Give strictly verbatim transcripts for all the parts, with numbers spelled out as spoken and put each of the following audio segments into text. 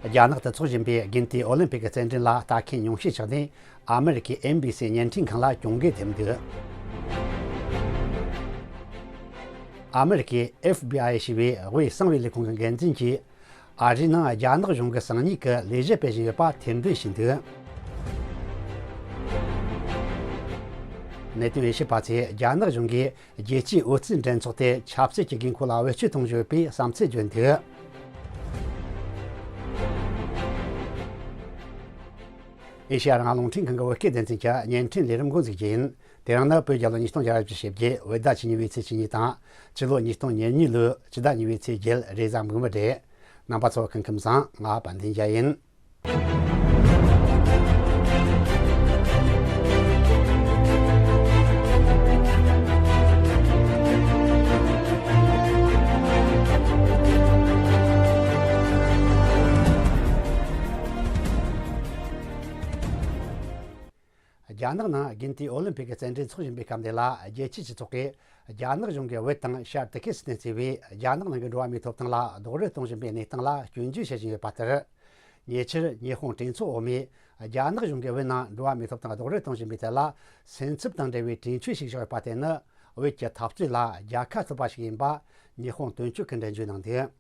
རྒྱ་ནག་ཏུ་འཚོགས་བཞིན་པའི་དགུན་དུས་ཨོ་ལིམ་པིག་གི་རྩེད་འགྲན་ལ་ལྟ་མཁན་ཉུང་ཤས་ཆགས་ནས། ཨ་མི་རི་ཀའི་ཨེན་བི་སི་བརྙན་འཕྲིན་ཁང་ལ་གྱོང་གུན་ཐེབས་འདུག་ཨ་མི་རི་ཀའི་ཨེཕ་བི་ཨའི་ཞེས་པའི་དབུས་གསང་བའི་ལས་ཁུངས་ཀྱི་འགན་འཛིན་གྱིས། ཨ་རིའི་ནང་རྒྱ་ནག་གཞུང་གི་གསང་ཉུལ་གྱི་ལས་གཞི་སྤེལ་བཞིན་ཡོད་པ་ཐེར་འདོན་བྱས་འདུག་གནད་དོན་དབྱེ་ཞིབ་པ་ཚོས་རྒྱ་ནག་གཞུང་གིས་རྒྱལ་སྤྱིའི་འོ་རྩིས་འགྲན་ཚོགས་དེ་ཆབ་སྲིད་ཀྱི་དགོས་མཁོ་ལ་བེད་སྤྱོད་གཏོང་བཞིན་ཡོད་པའི་བསམ་ཚུལ་བརྗོད་འདུག་ཨེ་ཤེ་ཡ་རང་དབང་རླུང་འཕྲིན་ཁང་གི་བོད་སྐད་སྡེ་ཚན་གྱི་བརྙན་འཕྲིན་ལས་རིམ་འགོ་འཛུགས་རྒྱུ་ཡིན། དེ་རིང་ནི་བོད་རྒྱལ་ལོ་ཉིས་སྟོང་བརྒྱ་བཞི་བཅུ་ཞེ་བརྒྱད། བོད་ཟླ་བཅུ་གཉིས་པའི་ཚེས་བཅུ་གཉིས་དང་། སྤྱི་ལོ་ཉིས་སྟོང་ཉེར་གཉིས་ལོའི་སྤྱི་ཟླ་གཉིས་པའི་ཚེས་བརྒྱད། རེས་གཟའ་མིག་དམར་རེད། རྣམ་པ་ཚོ་སྐུ་ཁམས་བཟང་། ང་དཔལ་ལྡན་རྒྱལ་ཡིན། རྒྱ་ནག་ནང་དགུན་དུས་ཨོ་ལིམ་པིག་གི་རྩེད་འགྲན་འཚོགས་བཞིན་པའི་སྐབས་འདི་ལ། རྒྱལ་སྤྱིའི་སྤྱི་ཚོགས་ཀྱིས་རྒྱ་ནག་གཞུང་གིས་བོད་དང་ཤར་ཏུར་ཀི་སི་ཐན་ཟེར་བའི་རྒྱ་ནག་ནང་གི་འགྲོ་བ་མིའི་ཐོབ་ཐང་ལ་རྡོག་རོལ་གཏོང་བཞིན་པའི་གནས་སྟངས་ལ་སྐྱོན་བརྗོད་བྱེད་བཞིན་ཡོད་པ་ལྟར། ཉེ་ཆར་ཉི་ཧོང་གྲོས་ཚོགས་འོག་མས་རྒྱ་ནག་གཞུང་གིས་བོད་ནང་འགྲོ་བ་མིའི་ཐོབ་ཐང་རྡོག་རོལ་གཏོང་བཞིན་པའི་ཐད་ལ། སེམས་འཚབ་དང་འབྲེལ་བའི་གྲོས་ཆོད་ཞིག་བཞག་ཡོད་པ་དེ་ནི། བོད་ཀྱི་འཐབ་རྩོད་ལ་རྒྱལ་ཁ་ཐོབ་པ་ཞིག་ཡིན་པ་ཉི་ཧོང་དོན་གཅོད་ཀྱིས་འགྲེལ་བརྗོད་གནང་འདུག་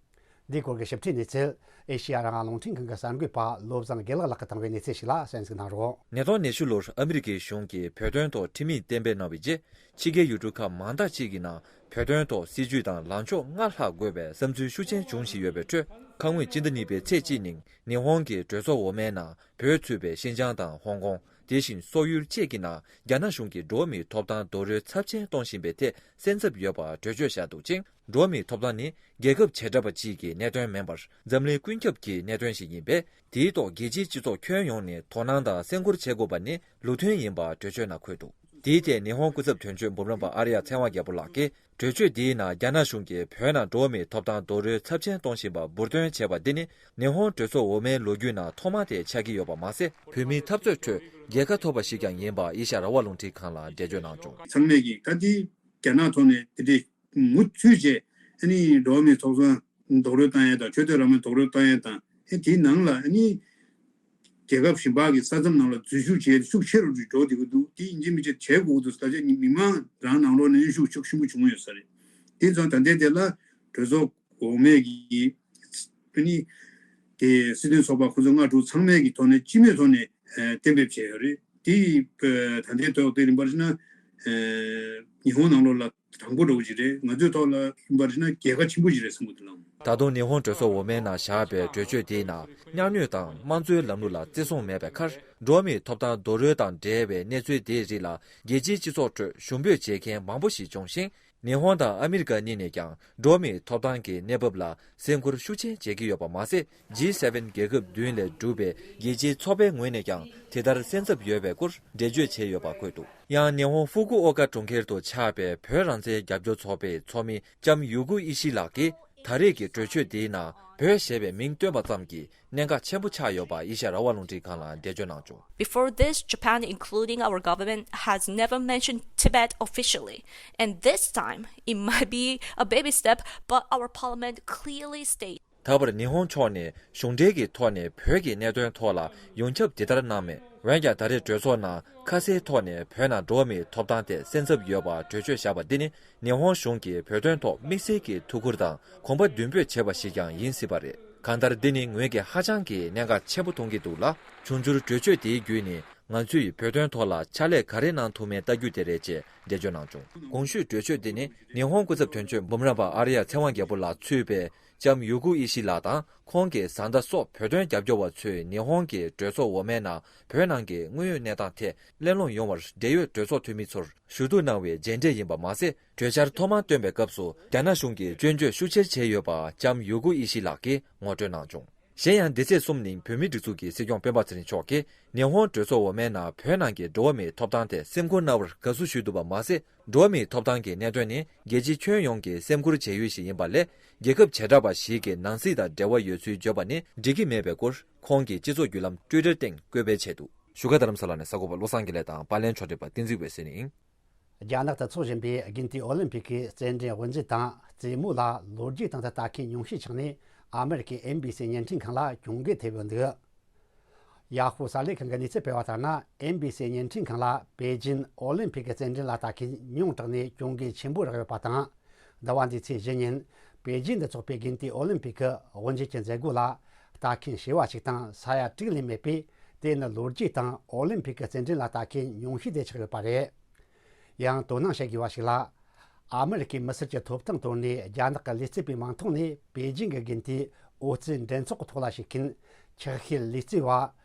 འདིའི་སྐོར་གྱི་ཞིབ་ཕྲའི་གནས་ཚུལ། ཨེ་ཤེ་ཡ་རང་དབང་རླུང་འཕྲིན་ཁང་གི་གསར་འགོད་པ་བློ་བཟང་དགེ་ལེགས་ལགས་ཀྱིས་བཏང་བའི་གནས་ཚུལ་ཞིག་ལ་གསན་གཟིགས་གནང་རོགས། ཉིས་སྟོང་ཉི་ཤུ་ལོར་ཨ་མི་རི་ཀའི་གཞུང་གིས་བོད་དོན་ཐོག་ཁྲིམས་ཡིག་གཏན་འབེབས་གནང་བའི་རྗེས། ཕྱི་རྒྱལ་ཡུལ་གྲུ་ཁག་མང་དག་ཅིག་གི་ནང་བོད་དོན་ཐོག་སྲིད་ཇུས་དང་ལངས་ཕྱོགས་སྔར་ལྷག་དགོས་པའི་བསམ་ཚུལ་ཤུགས་ཆེན་བྱུང་བཞིན་ཡོད་པའི་ཁྲོད། ཁ་སྔོན་སྤྱི་ཟླ་གཉིས་པའི་ཚེས་གཅིག་ཉིན་ཉི་ཧོང་གི་གྲོས་ཚོགས་འོག་མའི་ནང་བོད་ཚུད་པའི་ཤིན་ཅང་དང་ཧོང་ཀོང་། དེ་བཞིན་སོག་ཡུལ་བཅས་ཀྱི་ནང་རྒྱ་ནག་གཞུང་གིས་འགྲོ་བ་མིའི་ཐོབ་ཐང་རྡོག་རོལ་ཚབས་ཆེན་གཏོང་བཞིན་པའི་ཐད་སེམས་འཚབ་ཡོད་པ་གྲོས་ཆོད་བཞག་འདུག་ཅིང་། འགྲོ་བ་མིའི་ཐོབ་ཐང་ནི་རྒྱལ་ཁབ་བྱེ་བྲག་པ་གཅིག་གི་གནད་དོན་མིན་པར། འཛམ་གླིང་ཀུན་ཁྱབ་ཀྱི་གནད་དོན་ཞིག་ཡིན་པས། དེའི་ཐོག་རྒྱལ་སྤྱིའི་སྤྱི་ཚོགས་ཁྱོན་ཡོངས་ནས་དོ་སྣང་དང་སེམས་ཁུར་བྱེད་དགོས་པ་ནི་ལུགས་མཐུན་ཡིན་པ་གྲོས་ཆོད་ནང་འཁོད་འདུག་དེའི་ཐད་ཉི་ཧོང་སྐུ་ཚབ་དོན་གཅོད་འབུམ་རམས་པ་ཨར་ཡ་ཚེ་དབང་རྒྱལ་པོ་ལགས་ཀྱིས། གྲོས་ཆོད་འདིའི་ནང་རྒྱ་ནག་གཞུང་གིས་བོད་ནང་འགྲོ་བ་མིའི་ཐོབ་ཐང་རྡོག་རོལ་ཚབས་ཆེན་གཏོང་བཞིན་པ་འབུར་འདོན་བྱས་པ་འདི་ནི། ཉི་ཧོང་གྲོས་ཚོགས་འོག་མའི་ལོ་རྒྱུས་ནང་ཐོག་མ་དེ་ཆགས་ཀྱི་ཡོད་པ་མ་ཟད། བོད་མིའི་འཐབ་རྩོད་ཁྲོད་རྒྱལ་ཁ་ཐོབ་པ་ཞིག་ཀྱང་ཡིན་པ་ཨེ་ཤ་ཡ་རང་དབང་རླུང་འཕྲིན་ཁང་ལ་འགྲེལ་བརྗོད་གནང་བྱུང་། ཚང་མས་ཀྱིས་ད་ལྟའི་རྒྱ་ནག་ཐོག་ནས་དེ་འདྲའི་མུ་མཐུད་བྱས། ཨ་ནི་འགྲོ་བ་མིའི་ཐོབ་ཐང་རྡོག་རོལ་བཏང་ཡས་དང་། ཆོས་དད་རང་མོས་རྡོག་རོལ་བཏང་ཡས་དང་། ཨེ་དེའི་ནང་ལ་ཨ་ནི་རྒྱལ་ཁབ་གཞན་པ་གི་ས་མཚམས་ནང་ལ་འཛུལ་ཞུགས་བྱས་ཤུགས་ཆེ་རུ་འགྲོ་བསྡད་ཀྱི་འདུག་དེ་ཡིན་གཅིག་མིན་གཅིག་བྱེད་དགོས་ཀྱི་འདུག་ད་ཆ་མི་མང་རང་ནང་ལོགས་ནས་གནོན་ཤུགས་ཤུགས་ཆེན་པོ་བྱུང་ཡོད་ས་རེད། དེ་ཙང་ད་ལྟའི་དེ་ལ་གྲོས་ཚོགས་འོག་མའི་གི་ཨ་ནི་དེ་སྲིད་དོན་ཚོགས་པ་ཁོ་ཚོ་ལྔ་དྲུག་ཚང་མའི་གི་ཐོག་ནས་སྤྱི་མོས་ཐོག་ནས་གཏན་འབེབས་བྱས་ཡོད་རེད། དེ་ད་ལྟའི་ཐོག་དེ་རིམ་པར་བྱས་ན་ཉི་ཧོང་ནང་ལོགས་ལ། དང་པོ་འདྲ་བོ་ཅིག་རེད། ང་ཚོའི་ཐོག་ལ་ཡིན་པར་བྱས་ན་རྒྱལ་ཁ་ཆེན་པོ་ཅིག་རེད་བསམ་གྱི་འདུག་ལགས། ད་དུང་ཉི་ཧོང་གྲོས་ཚོགས་འོག་མའི་ནང་བཞག་པའི་གྲོས་ཆོད་དེའི་ནང་གཉའ་གནོན་དང་དམངས་གཙོའི་ལམ་ལུགས་ལ་བརྩི་སྲུང་མེད་པའི་ཁར། འགྲོ་བ་མིའི་ཐོབ་ཐང་རྡོག་རོལ་དང་འབྲེལ་བའི་གནས་ཚུལ་དེའི་རིགས་ལ་རྒྱལ་སྤྱིའི་སྤྱི་ཚོགས་ཁྲོད་ཞུ་འབོད་བྱེད་མཁན་མང་པོ་ཞིག་བྱུང་ཞིང་། ཉི་ཧོང་དང་ཨ་མི་རི་ཀ་གཉིས་ནས་ཀྱང་འགྲོ་བ་མིའི་ཐོབ་ཐང་གི་གནས་བབ་ལ་སེམས་ཁུར་ཤུགས་ཆེན་བྱེད་ཀྱི་ཡོད་པ་མ་ཟད། ཇི་སེ་ཝེན་རྒྱལ་ཁབ་བདུན་ལས་གྲུབ་པའི་རྒྱལ་སྤྱིའི་ཚོགས་པའི་ངོས་ནས་ཀྱང་དེ་ལྟར་སེམས་འཚབ་ཡོད་པའི་སྐོར་འགྲེལ་བརྗོད་བྱས་ཡོད་པ་འཁོད་འདུག་ཡང་ཉི་ཧོང་ཧྥུ་ཀུ་ཨོ་ཀ་གྲོང་ཁྱེར་དུ་ཆགས་པའི་བོད་རང་བཙན་རྒྱབ་སྐྱོར་ཚོགས་པའི་ཚོགས་མི་ལྕམ་ཡུ་གུ་ཨི་ཤི་ལགས་ཀྱིས། ད་རེས་ཀྱི་གྲོས་ཆོད་འདིའི་ནང་བོད་ཞེས་པའི་མིང་བཏོན་པ་ཙམ་གྱིས་གནད་འགག་ཆེན་པོ་ཆགས་ཡོད་པ་ཨེ་ཤ་ཡ་རང་དབང་རླུང་འཕྲིན་ཁང་ལ་འགྲེལ་བརྗོད་གནང་བྱུང་། Before this, Japan, including our government, has never mentioned Tibet officially. And this time, it might be a baby step, but our parliament clearly states. ད་བར་ཉི་ཧོང་ཕྱོགས་ནས་གཞུང་འབྲེལ་གྱི་ཐོག་ནས་བོད་ཀྱི་གནད་དོན་ཐོག་ལ་ཡོངས་ཁྱབ་དེ་ལྟར་གནང་མེད། འོན་ཀྱང་ད་རེས་གྲོས་ཚོགས་ནང་ཁ་གསལ་ཐོག་ནས་བོད་ནང་འགྲོ་བ་མིའི་ཐོབ་ཐང་ཐད་སེམས་འཚབ་ཡོད་པ་གྲོས་ཆོད་བཞག་པ་འདི་ནི། ཉི་ཧོང་གཞུང་གིས་བོད་དོན་ཐོག་དམིགས་བསལ་གྱི་ཐུགས་ཁུར་དང་གོམ་པ་མདུན་སྤོས་བྱས་པ་ཞིག་ཀྱང་ཡིན་སྲིད་པ་རེད། གང་ལྟར་འདི་ནི་ངོས་ཀྱིས་ཧ་ཅང་གི་གནད་འགག་ཆེན་པོ་མཐོང་གི་འདུག་ལ། འབྱུང་འགྱུར་གྲོས་ཆོད་དེའི་བརྒྱུད་ནས་ང་ཚོས་བོད་དོན་ཐོག་ལ་ཕྱག་ལས་ག་རེ་གནང་ཐུབ་མིན་ལྟ་རྒྱུ་དེ་རེད་ཅེས་འགྲེལ་བརྗོད་གནང་བྱུང་། གོང་ཞུས་གྲོས་ཆོད་འདི་ནི་ཉི་ཧོང་སྐུ་ཚབ་དོན་གཅོད་འབུམ་རམས་པ་ཨར་ཡ་ཚེ་དབང་རྒྱལ་པོ་ལགས་གཙོས་པའི་ལྕམ་ཡུ་གུ་ཨི་ཤི་ལགས་དང་ཁོང་གི་བཟའ་ཟླ་སོགས་བོད་དོན་རྒྱབ་སྐྱོར་བ་ཚོས་ཉི་ཧོང་གི་གྲོས་ཚོགས་འོག་མའི་ནང་བོད་ནང་གི་དངོས་ཡོད་གནས་སྟངས་ཐད་གླེང་སློང་ཡོང་བར་འབྲེལ་ཡོད་གྲོས་ཚོགས་འཐུས་མི་ཚོར་ཞུ་གཏུག་གནང་བའི་རྗེས་འབྲས་ཡིན་པ་མ་ཟད། གྲོས་འཆར་ཐོག་མར་བཏོན་པའི་སྐབས་སུ་རྒྱ་ནག་གཞུང་གིས་སྐྱོན་བརྗོད་ཤུགས་ཆེར་བྱས་ཡོད་པ་ལྕམ་ཡུ་གུ་ཨི་ཤི་ལགས་ཀྱིས་ངོ་སྤྲོད་གནང་བྱུང་། གཞན་ཡང་འདི་ཚེས་གསུམ་ཉིན་བོད་མིའི་སྒྲིག་འཛུགས་ཀྱི་སྲིད་སྐྱོང་སྤེན་པ་ཚེ་རིང་མཆོག་གིས་ཉི་ཧོང་གྲོས་ཚོགས་འོག་མའི་ནང་བོད་ནང་གི་འགྲོ་བ་མིའི་ཐོབ་ཐང་ཐད་སེམས་ཁུར་གནང་བར་དགའ་བསུ་ཞུས་འདུག་པ་མ་ཟད། འགྲོ་བ་མིའི་ཐོབ་ཐང་གི་གནད་དོན་ནི་རྒྱལ་སྤྱི་ཁྱོན་ཡོངས་ཀྱིས་སེམས་ཁུར་བྱེད་ཡུལ་ཞིག་ཡིན་པ་ལས། རྒྱལ་ཁབ་བྱེ་བྲག་པ་ཞིག་གི་ནང་སྲིད་དང་འབྲེལ་བ་ཡོད་ཚུལ་བརྗོད་པ་ནི་འགྲིག་གི་མེད་པའི་སྐོར་ཁོང་གིས་སྤྱི་ཚོགས་བརྒྱུད་ལམ་ཊུའི་ཊར་སྟེང་བཀོད་སྤེལ་བྱས་འདུག་བཞུགས་སྒར་རྡ་རམ་ས་ལ་ནས་གསར་འགོད་པ་བློ་བཟང་དགེ་ལེགས་དང་པར་ལེན་ཕྱོགས་སྒྲིག་པ་བསྟན་འཛིན་འོད་ཟེར་ཡིན། རྒྱ་ནག་ཏུ་འཚོགས་བཞིན་པའི་དགུན་དུས་ཨོ་ལིམ་ཕིག་གི་རྩེད་འགྲན་དབུ་འབྱེད་དང་རྩེད་མོ་ལ་ལོ་རྒྱུས་སྟེང་དུ་ལྟ་མཁན་ཉུང་ཤས་ཆགས་ནས། ཨ་མེ་རི་ཁའི་ཨེན་བྷི་སི་བརྙན་འཕྲིན་ཁང་ལ་གྱོང་གུན་ཐེབས་ཡོད་འདུག་ཡ་ཧུ་གསར་ལས་ཁང་གིས་གནས་ཚུལ་སྤེལ་བ་ལྟར་ན། ཨེན་བྷི་སི་བརྙན་འཕྲིན་ཁང་ལ་པེ་ཅིན་ཨོ་ལིམ་ཕིག་གི་རྩེད་འགྲན་ལ་ལྟ་མཁན་ཉུང་དྲགས་ནས་གྱོང་གུན་ཆེན་པོ་རག་ཡོད་པ་དང་། འདི་བ་འདིའི་ཚེས་བཞི་ཉིན་པེ་ཅིན་དུ་འཚོགས་པའི་དགུན་དུས་ཨོ་ལིམ་ཕིག་གི་དབུ་འབྱེད་ཀྱི་མཛད་སྒོ་ལ་ལྟ་མཁན་བྱེ་བ་ཞིག་དང་ས་ཡ་དྲུག་ལས་མེད་པས། དེ་ནི་ལོ་རྒྱུས་སྟེང་ཨོ་ལིམ་ཕིག་གི་རྩེད་འགྲན་ལ་ལྟ་མཁན་ཉུང་ཤས་དེ་ཆགས་ཡོད་པ་རེད། ཡང་དོ་སྣང་བྱེད་དགོས་པ་ཞིག་ལ། ཨ་མེ་རི་ཁའི་མི་སེར་གྱི་ཐོབ་ཐང་དོར་ནས་རྒྱ་ནག་གི་ལུས་རྩལ་པའི་མིང་ཐོག་ནས་པེ་ཅིང་གི་དགུན་དུས་འོ་རྩེད་འགྲན་ཚོགས་ཀྱི་ཐོག་ལ་ཞུགས་མཁན་ཆག་ཤེད་ལུས་རྩལ་བ་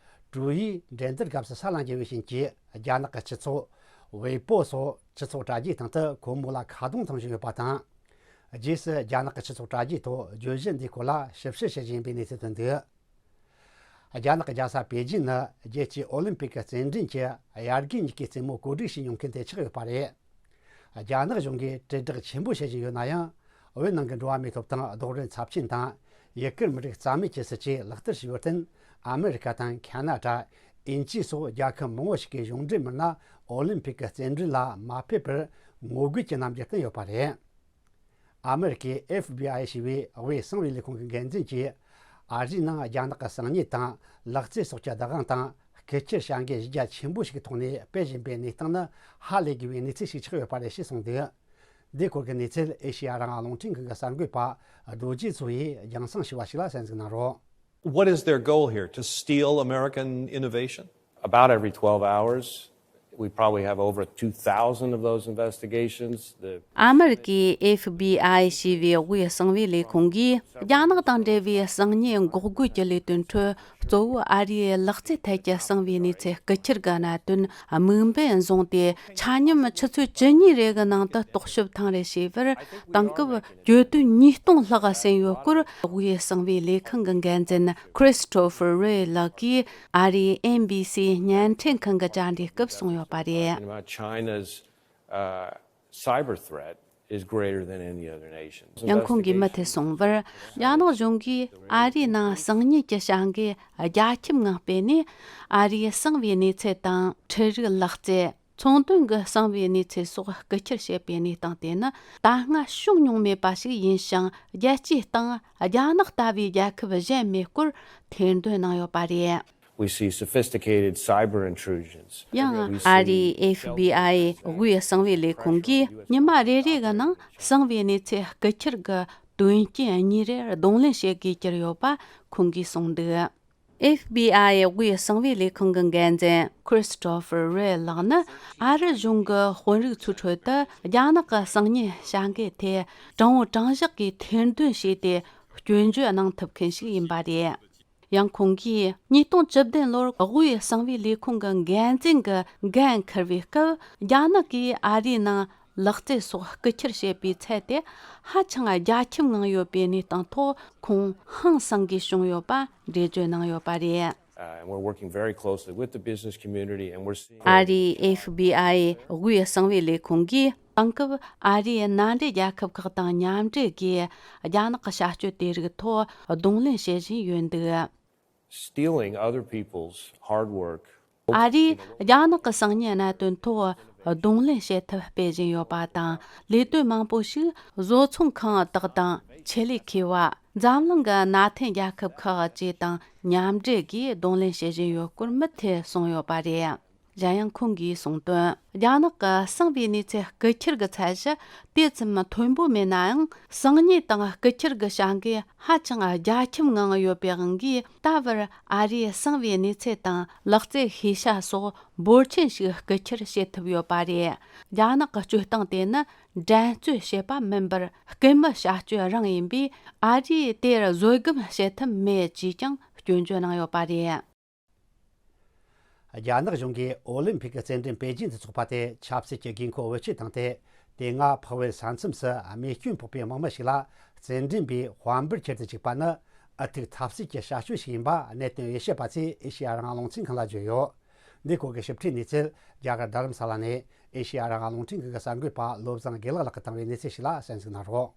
ཀྲུའུ་ཡིས་འགྲན་བསྡུར་སྐབས་སུ་ས་ལ་འགྱེལ་བའི་རྐྱེན་གྱིས། རྒྱ་ནག་གི་སྤྱི་ཚོགས་ཝེ་པོ་སོགས་སྤྱི་ཚོགས་དྲ་རྒྱའི་སྟེང་དུ་ཁོ་མོ་ལ་ཁ་རྡུང་གཏོང་བཞིན་ཡོད་པ་དང་། རྗེས་སུ་རྒྱ་ནག་གི་སྤྱི་ཚོགས་དྲ་རྒྱའི་ཐོག་བརྗོད་གཞི་འདིའི་སྐོར་ལ་ཞིབ་བཤེར་བྱེད་བཞིན་པའི་གནས་ཚུལ་ཐོན་འདུག་རྒྱ་ནག་གི་རྒྱལ་ས་པེ་ཅིན་ནི་རྒྱལ་སྤྱིའི་ཨོ་ལིམ་པིག་གི་རྩེད་འགྲན་གྱི་དབྱར་དགུན་གཉིས་ཀའི་རྩེད་མོ་གོ་སྒྲིག་བྱེད་མྱོང་མཁན་དེ་ཆགས་ཡོད་པ་རེད། རྒྱ་ནག་གཞུང་གིས་དྲིལ་བསྒྲགས་ཆེན་པོ་བྱེད་བཞིན་ཡོད་ན་ཡང་། བོད་ནང་གི་འགྲོ་བ་མིའི་ཐོབ་ཐང་རྡོག་རོལ་ཚབས་ཆེན་དང་། ཡུ་གུར་མི་རིགས་རྩ་མེད་ཀྱི་སྲིད་ཇུས་ལག་བསྟར་བྱས་ཡོད་རྟེན། ཨ་མེ་རི་ཁ་དང་ཁ་ན་ཌ། དབྱིན་ཇི་སོགས་རྒྱལ་ཁབ་མང་བོ་ཞིག་གིས་གཞུང་འབྲེལ་མི་སྣ་ཨོ་ལིམ་པིག་གི་རྩེད་འགྲན་ལ་མ་ཕེབས་པར་ངོ་རྒོལ་གྱི་རྣམ་འགྱུར་བསྟན་ཡོད་པ་རེད། ཨ་མེ་རི་ཁའི་ཨེཕ་བྷི་ཨའི་ཞེས་པའི་དབུས་གསང་བའི་ལས་ཁུངས་ཀྱི་འགན་འཛིན་གྱིས། ཨ་རིའི་ནང་རྒྱ་ནག་གི་གསང་ཉུལ་དང་ལག་རྩལ་སོགས་ཀྱི་བདག་དབང་དང་། རྐུ་འཁྱེར་བྱ་འགུལ་གཞི་རྒྱ་ཆེན་པོ་ཞིག་གི་ཐོག་ནས་སྤེལ་བཞིན་པའི་གནས་སྟངས་ནི་ཧ་ལས་དགོས་པའི་གནས་ཚུལ་ཞིག་ཆགས་ཡོད་པ་རེད་ཅེས་གསུངས་འདུག་འདིའི་སྐོར་གྱི་གནས་ཚུལ་ཨེ་ཤེ་ཡ་རང་དབང་རླུང་འཕྲིན་ཁང་གི་གསར་འགོད་པ་རྡོ་རྗེ་མཚོ་ཡིས་རྒྱང་སྲིང་ཞུས་པ་ཞིག་ལ་གསན་གཟིགས་གནང་རོགས། What is their goal here? To steal American innovation? About every twelve hours, we probably have over two thousand of those investigations. The ཨ་མེ་རི་ཀའི་ཨེཕ་བྷི་ཨའི་ཞེས་པའི་དབུས་གསང་བའི་ལས་ཁུངས་ཀྱིས་རྒྱ་ནག་དང་འབྲེལ་བའི་གསང་ཉུལ་འགོག་རྒོལ་གྱི་ལས་དོན་ཁྲོད། གཙོ་བོ་ཨ་རིའི་ལག་རྩལ་ཐད་ཀྱི་གསང་བའི་གནས་ཚུལ་རྐུ་འཁྱེར་གྱི་གནད་དོན་དམིགས་འབེན་བཟུང་སྟེ། ཆ་སྙོམས་ཆུ་ཚོད་བཅུ་གཉིས་རེ་གི་ནང་དུ་རྟོག་ཞིབ་ཐེངས་རེ་བྱས་པར། དེང་སྐབས་གྱོད་དོན་ཉིས་སྟོང་ལྷག་ཟིན་ཡོད་སྐོར། དབུས་གསང་བའི་ལས་ཁང་གི་འགན་འཛིན་Christopher Wray ལགས་ཀྱིས་ཨ་རིའི་ཨེན་བྷི་སི་བརྙན་འཕྲིན་ཁང་གི་བཅར་འདྲིའི་སྐབས་གསུངས་ཡོད་པ་རེད། Talking about China's, uh, cyber threat is greater than any other nation's. ཡང་ཁོང་གིས་མུ་མཐུད་གསུངས་པར། རྒྱ་ནག་གཞུང་གིས་ཨ་རིའི་ནང་གསང་ཉུལ་གྱི་བྱ་འགུལ་རྒྱ་ཁྱབ་ངང་སྤེལ་ནས། ཨ་རིའི་གསང་བའི་གནས་ཚུལ་དང་འཕྲུལ་རིག་ལག་རྩལ། ཚོང་དོན་གྱི་གསང་བའི་གནས་ཚུལ་སོགས་རྐུ་འཁྱེར་བྱེད་པའི་གནས་སྟངས་དེ་ནི་ད་སྔ་བྱུང་མྱོང་མེད་པ་ཞིག་ཡིན་ཞིང་། རྒྱལ་སྤྱིའི་སྟེང་རྒྱ་ནག་ལྟ་བུའི་རྒྱལ་ཁབ་གཞན་མེད་སྐོར་ཐེར་འདོན་གནང་ཡོད་པ་རེད། We see sophisticated cyber intrusions. ཡང་ཨ་རིའི་ཨེཕ་བྷི་ཨའི་དབུས་གསང་བའི་ལས་ཁུངས་ཀྱིས་ཉི་མ་རེ་རེ་གི་ནང་གསང་བའི་གནས་ཚུལ་རྐུ་འཁྱེར་གྱི་དོན་རྐྱེན་གཉིས་རེ་གདོང་ལེན་བྱེད་དགོས་ཀྱི་ཡོད་པ་ཁོང་གིས་གསུངས་འདུག་ཨེཕ་བྷི་ཨའི་དབུས་གསང་བའི་ལས་ཁང་གི་འགན་འཛིན་Christopher Wray ལགས་ནི། ཨ་རི་གཞུང་གི་དཔོན་རིགས་ཚོའི་ཁྲོད་དུ་རྒྱ་ནག་གི་གསང་ཉུལ་བྱ་འགུལ་ཐད་དྲང་བོ་དྲང་བཞག་གིས་ཐེར་འདོན་བྱས་ཏེ་སྐྱོན་བརྗོད་གནང་ཐུབ་མཁན་ཞིག་ཡིན་པ་རེད། ཡང་ཁོང་གིས་ཉིས་སྟོང་བཅུ་བདུན་ལོར་དབུས་གསང་བའི་ལས་ཁུངས་ཀྱི་འགན་འཛིན་གྱི་འགན་འཁུར་བའི་སྐབས། རྒྱ་ནག་གིས་ཨ་རིའི་ནང་ལག་རྩལ་སོགས་རྐུ་འཁྱེར་བྱེད་པའི་ཚད་དེ་ཧ་ཅང་རྒྱ་ཁྱབ་ངང་ཡོད་པའི་གནས་སྟངས་ཐོག་ཁོང་ཧང་སང་གིས་བྱུང་ཡོད་པ་འགྲེལ་བརྗོད་གནང་ཡོད་པ་རེད། Uh, and we're working very closely with the business community, and we're seeing ཨ་རིའི་ཨེཕ་བྷི་ཨའི་དབུས་གསང་བའི་ལས་ཁུངས་ཀྱིས་དེང་སྐབས་ཨ་རིའི་མནའ་འབྲེལ་རྒྱལ་ཁབ་ཁག་དང་མཉམ་འབྲེལ་གྱིས་རྒྱ་ནག་གི་བྱ་སྤྱོད་དེ་རིགས་ཐོག་གདོང་ལེན་བྱེད་བཞིན་ཡོད་འདུག Stealing other people's hard work. ཨ་རིས་རྒྱ་ནག་གི་གསང་ཉུལ་གནད་དོན་ཐོག་གདོང་ལེན་བྱེད་ཐབས་སྤེལ་བཞིན་ཡོད་པ་དང་། ལས་དོན་མང་པོ་ཞིག་བཟོ་ཚོང་ཁང་དག་དང་ཆེད་ལས་མཁས་པ། འཛམ་གླིང་གི་མནའ་མཐུན་རྒྱལ་ཁབ་ཁག་བཅས་དང་མཉམ་འབྲེལ་གྱིས་གདོང་ལེན་བྱེད་བཞིན་ཡོད་སྐོར་མུ་མཐུད་གསུངས་ཡོད་པ་རེད། གཞན་ཡང་ཁོང་གིས་གསུངས་དོན། རྒྱ་ནག་གི་གསང་བའི་གནས་ཚུལ་རྐུ་འཁྱེར་གྱི་ཚད་གཞི་དེ་ཙམ་མཐོན་པོ་མེད་ནའང་། གསང་ཉུལ་དང་རྐུ་འཁྱེར་གྱི་བྱ་འགུལ་ཧ་ཅང་རྒྱ་ཁྱབ་ངང་ཡོད་པའི་དབང་གིས། ད་བར་ཨ་རིའི་གསང་བའི་གནས་ཚུལ་དང་ལག་རྩལ་ཤེས་བྱ་སོགས་འབོར་ཆེན་ཞིག་རྐུ་འཁྱེར་བྱེད་ཐུབ་ཡོད་པ་རེད། རྒྱ་ནག་གི་སྤྱོད་སྟངས་དེ་ནི་འགྲན་རྩོད་བྱེད་པ་མིན་པར། རྐུན་མའི་བྱ་སྤྱོད་རང་ཡིན་པས། ཨ་རིས་དེར་བཟོད་སྒོམ་བྱེད་ཐབས་མེད་ཅེས་ཀྱང་སྐྱོན་བརྗོད་གནང་ཡོད་པ་རེད། རྒྱ་ནག་གཞུང་གིས་ཨོ་ལིམ་ཕིག་གི་རྩེད་འགྲན་པེ་ཅིན་དུ་འཚོགས་པ་དེ་ཆབ་སྲིད་ཀྱི་དགོས་མཁོ་བེད་སྤྱོད་བཏང་སྟེ། དེ་སྔ་འཕགས་བོད་ས་མཚམས་སུ་རྨས་སྐྱོན་ཕོག་པའི་དམག་མི་ཞིག་ལ་རྩེད་འགྲན་པའི་དཔལ་འབར་ཁྱེར་དུ་བཅུག་པ་ནི། ཨུ་ཐུག་འཐབ་རྩོད་ཀྱི་བྱ་སྤྱོད་ཞིག་ཡིན་པ་གནད་དོན་དབྱེ་ཞིབ་པ་ཚོས་ཨེ་ཤེ་ཡ་རང་དབང་རླུང་འཕྲིན་ཁང་ལ་བརྗོད་ཡོད། འདིའི་སྐོར་གྱི་ཞིབ་ཕྲའི་གནས་ཚུལ་རྒྱ་གར་རྡ་རམ་ས་ལ་ནས་ཨེ་ཤེ་ཡ་རང་དབང་རླུང་འཕྲིན་ཁང་གི་གསར་འགོད་པ་བློ་བཟང་དགེ་ལེགས་ལགས་ཀྱིས་བཏང་བའི་གནས་ཚུལ་ཞིག་ལ་གསན་གཟིགས་གནང་རོགས།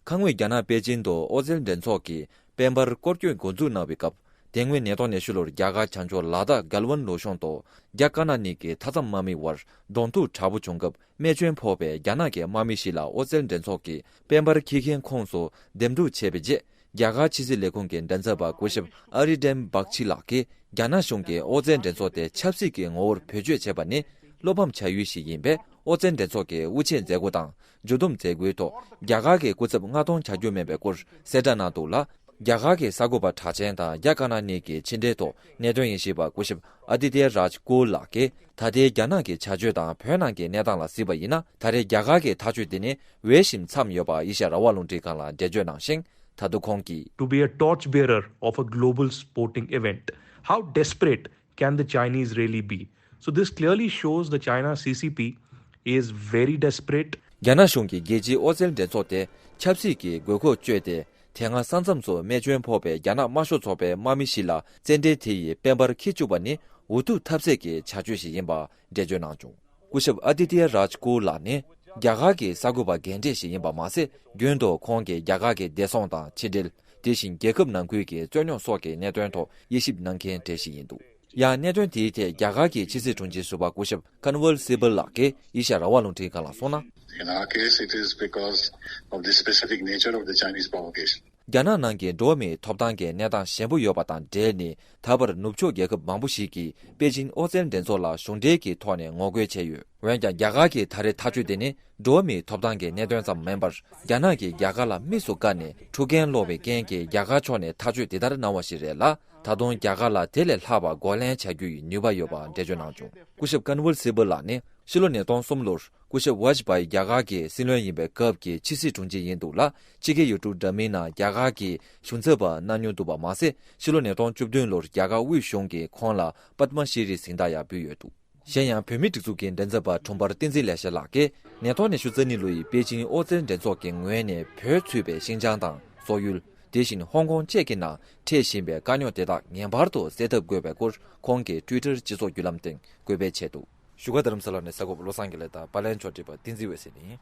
ཁ་སྔོན་རྒྱ་ནག་པེ་ཅིན་དུ་ཨོ་རྩལ་འགྲན་ཚོགས་ཀྱི་དཔལ་འབར་སྐོར་སྐྱོད་འགོ་འཛུགས་གནང་བའི་སྐབས། དེ་སྔོན་ཉིས་སྟོང་ཉི་ཤུ་ལོར་རྒྱ་གར་བྱང་ཕྱོགས་ལ་དྭགས་གལ་ཝན་ལུང་གཤོང་དུ་རྒྱ་དཀར་ནག་གཉིས་ཀྱི་མཐའ་མཚམས་དམག་མི་དབར་གདོང་ཐུག་དྲག་པོ་བྱུང་སྐབས། རྨས་སྐྱོན་ཕོག་པའི་རྒྱ་ནག་གི་དམག་མི་ཞིག་ལ་ཨོ་རྩལ་འགྲན་ཚོགས་ཀྱི་དཔལ་འབར་འཁྱེར་མཁན་ཁོངས་སུ་འདེམས་སྒྲུག་བྱས་པའི་རྗེས། རྒྱ་གར་ཕྱི་སྲིད་ལས་ཁུངས་ཀྱི་མགྲིན་ཚབ་པ་སྐུ་ཞབས་ཨ་རི་ཌེམ་བག་ཆི་ལགས་ཀྱིས། རྒྱ་ནག་གཞུང་གིས་ཨོ་རྩལ་འགྲན་ཚོགས་དེ་ཆབ་སྲིད་ཀྱི་ངོ་བོར་བེད་སྤྱོད་བྱས་པ་ནི་བློ་ཕམ་བྱ་ཡུལ་ཞིག་ཡིན་པས། ཨོ་རྩལ་འགྲན་ཚོགས་ཀྱི་དབུ་འབྱེད་མཛད་སྒོ་དང་མཇུག་བསྡོམས་མཛད་སྒོའི་ཐོག་རྒྱ་གར་གྱི་སྐུ་ཚབ་མངགས་གཏོང་བྱ་རྒྱུ་མིན་པའི་སྐོར་གསལ་བསྒྲགས་གནང་འདུག་ལ། རྒྱ་གར་གྱི་གསར་འགོད་པ་གྲགས་ཅན་དང་རྒྱ་དཀར་ནག་གཉིས་ཀྱི་ཕྱི་འབྲེལ་ཐོག་གནད་དོན་དབྱེ་ཞིབ་པ་སྐུ་ཞབས་ཨ་དི་ཏི་ཡ་རཱཇ་ཀོལ་ལགས་ཀྱིས། ད་ལྟའི་རྒྱ་ནག་གི་བྱ་སྤྱོད་དང་བོད་ནང་གི་གནས་སྟངས་ལ་གཟིགས་པ་ཡིན་ན། ད་རེས་རྒྱ་གར་གྱི་ཐག་གཅོད་དེ་ནི་འོས་ཤིང་འཚམས་ཡོད་པ་ཨེ་ཤ་ཡ་རང་དབང་རླུང་འཕྲིན་ཁང་ལ་འགྲེལ་བརྗོད་གནང་ཞིང་། ད་དུང་ཁོང་གིས། To be a torch bearer of a global sporting event, how desperate can the Chinese really be? So this clearly shows the China C C P is very desperate. རྒྱ་ནག་གཞུང་གིས་རྒྱལ་སྤྱིའི་ཨོ་རྩལ་འགྲན་ཚོགས་དེ་ཆབ་སྲིད་ཀྱི་དགོས་མཁོ་བཅོས་ཏེ། དེ་སྔ་ས་མཚམས་སུ་རྨས་སྐྱོན་ཕོག་པའི་རྒྱ་ནག་དམར་ཤོག་ཚོགས་པའི་དམག་མི་ཞིག་ལ་རྩེད་འགྲན་དེ་ཡི་དཔལ་འབར་འཁྱེར་བཅུག་པ་ནི་འུ་ཐུག་ཐབས་ཟད་ཀྱི་བྱ་སྤྱོད་ཞིག་ཡིན་པ་འགྲེལ་བརྗོད་གནང་བྱུང་། སྐུ་ཞབས་ཨ་དི་ཏི་ཡ་རཱཇ་ཀོལ་ལགས་ནི་རྒྱ་གར་གྱི་གསར་འགོད་པ་རྒན་གྲས་ཤིག་ཡིན་པ་མ་ཟད། རྒྱུན་དུ་ཁོང་གིས་རྒྱ་གར་གྱི་བདེ་སྲུང་དང་ཕྱི་འབྲེལ། དེ་བཞིན་རྒྱལ་ཁབ་ནང་ཁུལ་གྱི་རྩོད་རྙོག་སོགས་ཀྱི་གནད་དོན་ཐོག་དབྱེ་ཞིབ་གནང་མཁན་གྲས་ཤིག་ཡིན་འདུག་ཡང་གནད་དོན་དེའི་ཐད་རྒྱ་གར་གྱི་ཕྱི་སྲིད་དྲུང་ཆེ་ཟུར་པ་སྐུ་ཞབས་ཀན་ཝལ་སི་བལ་ལགས་ཀྱིས་ཨེ་ཤ་ཡ་རང་དབང་རླུང་འཕྲིན་ཁང་ལ་གསུངས་ན། In our case, it is because of the specific nature of the Chinese provocation. རྒྱ་ནག་ནང་གི་འགྲོ་བ་མིའི་ཐོབ་ཐང་གི་གནས་སྟངས་ཞན་པོ་ཡོད་པ་དང་འབྲེལ་ནས། ད་བར་ནུབ་ཕྱོགས་རྒྱལ་ཁབ་མང་པོ་ཞིག་གིས་པེ་ཅིན་ཨོ་རྩལ་འགྲན་ཚོགས་ལ་གཞུང་འབྲེལ་གྱི་ཐོག་ནས་ངོ་རྒོལ་བྱས་ཡོད། འོན་ཀྱང་རྒྱ་གར་གྱི་ད་རེས་ཐག་གཅོད་དེ་ནི་འགྲོ་བ་མིའི་ཐོབ་ཐང་གི་གནད་དོན་ཙམ་མིན་པར། རྒྱ་ནག་གིས་རྒྱ་གར་ལ་དམིགས་སུ་བཀར་ནས་འཁྲུག་རྐྱེན་སློང་བའི་རྐྱེན་གྱིས་རྒྱ་གར་ཕྱོགས་ནས་ཐག་གཅོད་དེ་ལྟར་གནང་བ་ཞིག་རེད་ལ། ད་དུང་རྒྱ་གར་ལ་དེ་ལས་ལྷག་པ་འགོག་ལན་བྱ་རྒྱུ་ཡི་ནུས་པ་ཡོད་པ་འགྲེལ་བརྗོད་གནང་བྱུང་། སྐུ་ཞབས་ཀན་ཝལ་སི་བལ་ལགས་ནི་ཕྱི་ལོ་ཉིས་སྟོང་གསུམ་ལོར་སྐུ་ཞབས་ཝཱཇ་པཱ་ཡི་རྒྱ་གར་གྱི་སྲིད་བློན་ཡིན་པའི་སྐབས་ཀྱི་ཕྱི་སྲིད་དྲུང་ཆེ་ཡིན་འདུག་ལ། ཕྱི་རྒྱལ་ཡུལ་གྲུ་འདྲ་མིན་ནང་རྒྱ་གར་གྱི་གཞུང་ཚབ་པ་གནང་མྱོང་འདུག་པ་མ་ཟད། ཕྱི་ལོ་ཉིས་སྟོང་བཅུ་བདུན་ལོར་རྒྱ་གར་དབུས་གཞུང་གིས་ཁོང་ལ་པདྨ་ཤྲི་རི་གཟེངས་རྟགས་ཡང་ཕུལ་ཡོད་འདུག་གཞན་ཡང་། བོད་མིའི་སྒྲིག་འཛུགས་ཀྱི་མགྲིན་ཚབ་པ་དྲུང་འཕར་བསྟན་འཛིན་ལེགས་བཤད་ལགས་ཀྱིས། ཉིས་སྟོང་ཉི་ཤུ་རྩ་གཉིས་ལོ་ཡི་པེ་ཅིང་ཨོ་རྩལ་འགྲན་ཚོགས་ཀྱི་ངོས་ནས་བོད་ཚུད་པའི་ཤིན་ཅང་དང་སོག་ཡུལ། དེ་བཞིན་ཧོང་ཀོང་བཅས་ཀྱི་ནང་འཕྲད་བཞིན་པའི་དཀའ་རྙོག་དེ་དག་ངེས་པར་དུ་སེལ་ཐབས་དགོས་པའི་སྐོར་ཁོང་གིས་ཊུའི་ཊར་སྤྱི་ཚོགས་བརྒྱུད་ལམ་སྟེང་འགོད་སྤེལ་བྱས་འདུག་བཞུགས་སྒར་རྡ་རམ་ས་ལ་ནས་གསར་འགོད་པ་བློ་བཟང་དགེ་ལེགས་དང་། པར་ལེན་ཕྱོགས་སྒྲིག་པ་བསྟན་འཛིན་འོད་ཟེར་ཡིན།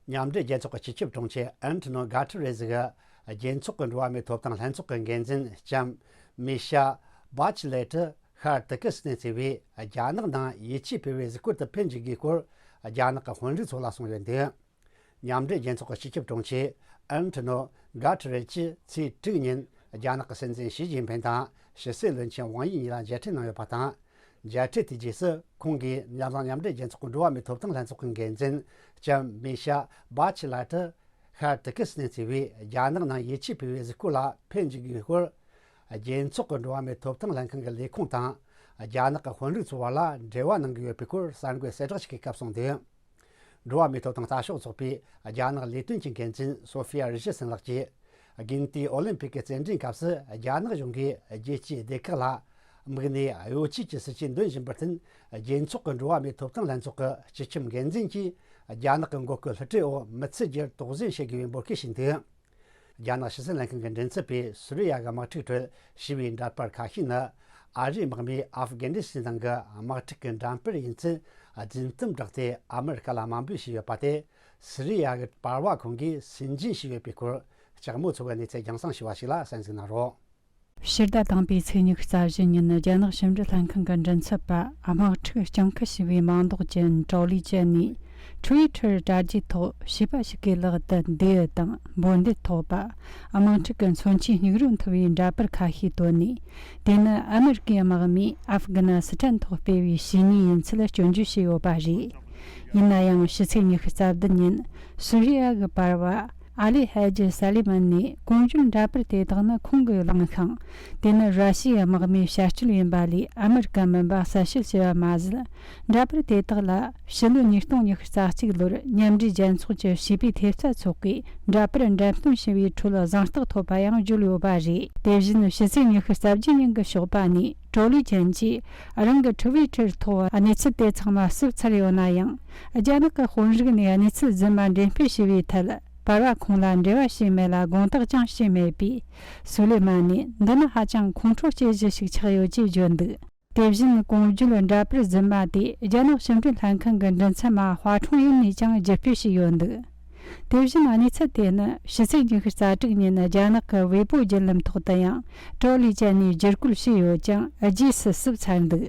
མཉམ་འབྲེལ་རྒྱལ་ཚོགས་ཀྱི་སྤྱི་ཁྱབ་དྲུང་ཆེ་ཨན་ཐི་ནོ་གྷ་ཏི་རེ་ཟི་གིས་རྒྱལ་ཚོགས་ཀྱི་འགྲོ་བ་མིའི་ཐོབ་ཐང་ལྷན་ཚོགས་ཀྱི་འགན་འཛིན་ལྕམ་མི་ཤ་བྷ་ཆི་ལེ་ཏི་ཤར་དུས་སྐབས་སུ་གནས་ཚུལ་བས། རྒྱ་ནག་ནང་ཡིད་ཆེས་སྤེལ་བའི་གཟིགས་སྐོར་དུ་ཕེབས་འཇུག་རྒྱུའི་སྐོར་རྒྱ་ནག་གི་དཔོན་རིགས་ཚོ་ལ་གསུངས་ཡོད་འདུག་མཉམ་འབྲེལ་རྒྱལ་ཚོགས་ཀྱི་སྤྱི་ཁྱབ་དྲུང་ཆེ་ཨན་ཐི་ནོ་གྷ་ཏི་རེ་ཟི་ཚེས་དྲུག་ཉིན་རྒྱ་ནག་གི་སྲིད་འཛིན་ཞི་ཅིན་ཕིང་དང་ཕྱི་སྲིད་བློན་ཆེན་ཝང་དབྱི་གཉིས་ལ་མཇལ་འཕྲད་གནང་ཡོད་པ་དང་། མཇལ་འཕྲད་དེའི་རྗེས་སུ་ཁོང་གིས་ཉམས་བཟང་མཉམ་འབྲེལ་རྒྱལ་ཚོགས་ཀྱི་འགྲོ་བ་མིའི་ཐོབ་ཐང་ལྷན་ཚོགས་ཀྱི་འགན་འཛིན་ལྕམ་མི་ཤ་བྷ་ཆི་ལ་ཏི་ཤར་དུས་སྐབས་སུ་གནས་ཚུལ་བས། རྒྱ་ནག་ནང་ཡིད་ཆེས་སྤེལ་བའི་གཟིགས་སྐོར་ལ་ཕེབས་འཇུག་རྒྱུའི་སྐོར་རྒྱལ་ཚོགས་ཀྱི་འགྲོ་བ་མིའི་ཐོབ་ཐང་ལྷན་ཁང་གི་ལས་ཁུངས་དང་རྒྱ་ནག་གི་དཔོན་རིགས་ཚོའི་བར་ལ་འབྲེལ་བ་གནང་གི་ཡོད་པའི་སྐོར་གསར་འགོད་གསལ་བསྒྲགས་ཤིག་གི་སྐབས་གསུངས་འདུག་འགྲོ་བ་མིའི་ཐོབ་ཐང་ལྟ་ཞོག་ཚོགས་པའི་རྒྱ་ནག་ལས་དོན་གྱི་འགན་འཛིན་སོ་ཧྥི་ཡ་རི་ཤི་སན་ལགས་ཀྱིས། དགུན་དུས་ཨོ་ལིམ་ཕིག་གི་རྩེད་འགྲན་སྐབས་སུ་རྒྱ་ནག་གཞུང་གིས་རྒྱལ་སྤྱིའི་སྡེ་ཁག་ལ་དམིགས་ནས་གཡོ་ཇུས་ཀྱི་སྲིད་ཇུས་འདོན་བཞིན་པར་བརྟེན། རྒྱལ་ཚོགས་ཀྱི་འགྲོ་བ་མིའི་ཐོབ་ཐང་ལྷན་ཚོགས་ཀྱི་སྤྱི་ཁྱབ་འགན་འཛིན་གྱིས་རྒྱ་ནག་གི་མགོ་སྐོར་བསླུ་བྲིད་འོག་མི་ཚུད་རྒྱུར་དོགས་ཟོན་བྱེད་དགོས་པའི་འབོད་སྐུལ་ཞུས་འདུག་རྒྱ་ནག་ཕྱི་སྲིད་ལྷན་ཁང་གི་མགྲིན་ཚབ་པས་སུ་རི་ཡ་གི་དམག་འཁྲུག་ཁྲོད་ཤི་བའི་འདྲ་པར་ཁ་ཤས་ནི། ཨ་རིའི་དམག་མིས་ཨབ་གྷ་ནི་སི་ཐན་ནང་གི་དམག་འཁྲུག་གི་འགྲན་བུར་ཡིན་ཚུལ་རྫུན་གཏམ་བསྒྲགས་ཏེ་ཨ་མི་རི་ཀ་ལ་དམའ་འབེབས་བྱས་ཡོད་པ་དེ། སུ་རི་ཡ་གི་པར་བ་ཁོང་གིས་སུན་འབྱིན་བྱས་ཡོད་པའི་སྐོར། ལྕགས་མོ་མཚོ་བའི་གནས་ཚུལ་རྒྱང་སྲིང་ཞུ་བ་ཞིག་ལ་གསན་གཟིགས་གནང་རོགས། ཕྱི་ཟླ་དང་པོའི་ཚེས་ཉི་ཤུ་རྩ་བཞི་ཉིན་རྒྱ་ནག་ཕྱི་འབྲེལ་ལྷན་ཁང་གི་མགྲིན་ཚབ་པ་དམག་འཁྲུག་སྤྱང་ཁུ་ཞེས་པའི་མིང་འདོགས་ཅན་ཀྲོ་ལི་ཅན་ནས། ཊུའི་ཊར་དྲ་རྒྱའི་ཐོག་བྱིས་པ་ཞིག་གི་ལག་ཏུ་མདེའུ་དང་འབོད་འདེད་ཐོགས་པ། དམག་འཁྲུག་གི་མཚོན་ཆའི་སྙིགས་རོ་འཐུ་བའི་འདྲ་པར་ཁ་ཤས་བཏོན་ནས། དེ་ནི་ཨ་མི་རི་ཀའི་དམག་མིས་ཨབ་གྷ་ནི་སི་ཐན་ཐོག་སྤེལ་བའི་བྱས་ཉེས་ཡིན་ཚུལ་སྐྱོན་བརྗོད་བྱས་ཡོད་པ་རེད། ཡིན་ན་ཡང་། ཕྱི་ཚེས་ཉི་ཤུ་རྩ་བདུན་ཉིན་སུ་རི་ཡ་གི་པར་བ་ཨ་ལི་ཧ་ཇི་ས་ལི་མན་ནས། གོང་བརྗོད་འདྲ་པར་དེ་དག་ནི་ཁོང་གིས་བླངས་ཤིང་། དེ་ནི་ར་ཤི་ཡའི་དམག་མིའི་བྱ་སྤྱོད་ཡིན་པ་ལས་ཨ་མི་རི་ཀ་མིན་པ་གསལ་བཤད་བྱས་པ་མ་ཟད། འདྲ་པར་དེ་དག་ལ་ཕྱི་ལོ་ཉིས་སྟོང་ཉི་ཤུ་རྩ་གཅིག་ལོར་མཉམ་འབྲེལ་རྒྱལ་ཚོགས་ཀྱི་བྱིས་པའི་ཐེབས་རྩ་ཚོགས་པས་འདྲ་པར་འགྲེམས་སྟོན་བྱས་པའི་ཁྲོད་གཟེངས་རྟགས་ཐོབ་པ་ཡང་བརྗོད་ཡོད་པ་རེད། དེ་བཞིན་ཕྱི་ཚེས་ཉི་ཤུ་རྩ་བརྒྱད་ཉིན་གྱི་ཞོགས་པ་ནས། ཀྲོ་ལི་ཅན་གྱིས་རང་གི་ཊུ་ཝི་ཊར་ཐོག་གནས་ཚུལ་དེ་ཚང་མ་བསུབ་ཚར་ཡོད་ན་ཡང་། རྒྱ་ནག་གི་དཔོན་རིགས་ནས་གནས་ཚུལ་རྫུན་མ་འགྲེམས་སྤེལ་བྱས་པའི་ཐད། པར་བ་ཁོང་ལ་འབྲེལ་བ་བྱས་མེད་ལ། དགོངས་དག་ཀྱང་བྱས་མེད་པས། སུ་ལེ་མ་ནས་འདི་ནི་ཧ་ཅང་ཁོང་ཁྲོ་སྐྱེ་གཞི་ཞིག་ཆགས་ཡོད་ཅེས་བརྗོད་འདུག་དེ་བཞིན་གོང་བརྗོད་འདྲ་པར་རྫུན་མ་དེ་རྒྱ་ནག་ཕྱི་འབྲེལ་ལྷན་ཁང་གི་མགྲིན་ཚབ་མ་ཧྭ་ཁྲུང་ཡུན་ནས་ཀྱང་བརྒྱུད་སྤེལ་བྱས་ཡོད་འདུག་དེ་བཞིན་གནས་ཚུལ་དེ་ནི་ཕྱི་ཚེས་ཉི་ཤུ་རྩ་དྲུག་ཉིན་རྒྱ་ནག་གི་ཝེ་པོ་བརྒྱུད་ལམ་ཐོག་ཏུ་ཡང་ཀྲའོ་ལི་ཅན་ནས་བསྒྱུར་བཀོད་བྱས་ཡོད་ཀྱང་རྗེས་སུ་བསུབས་ཚར་འདུག་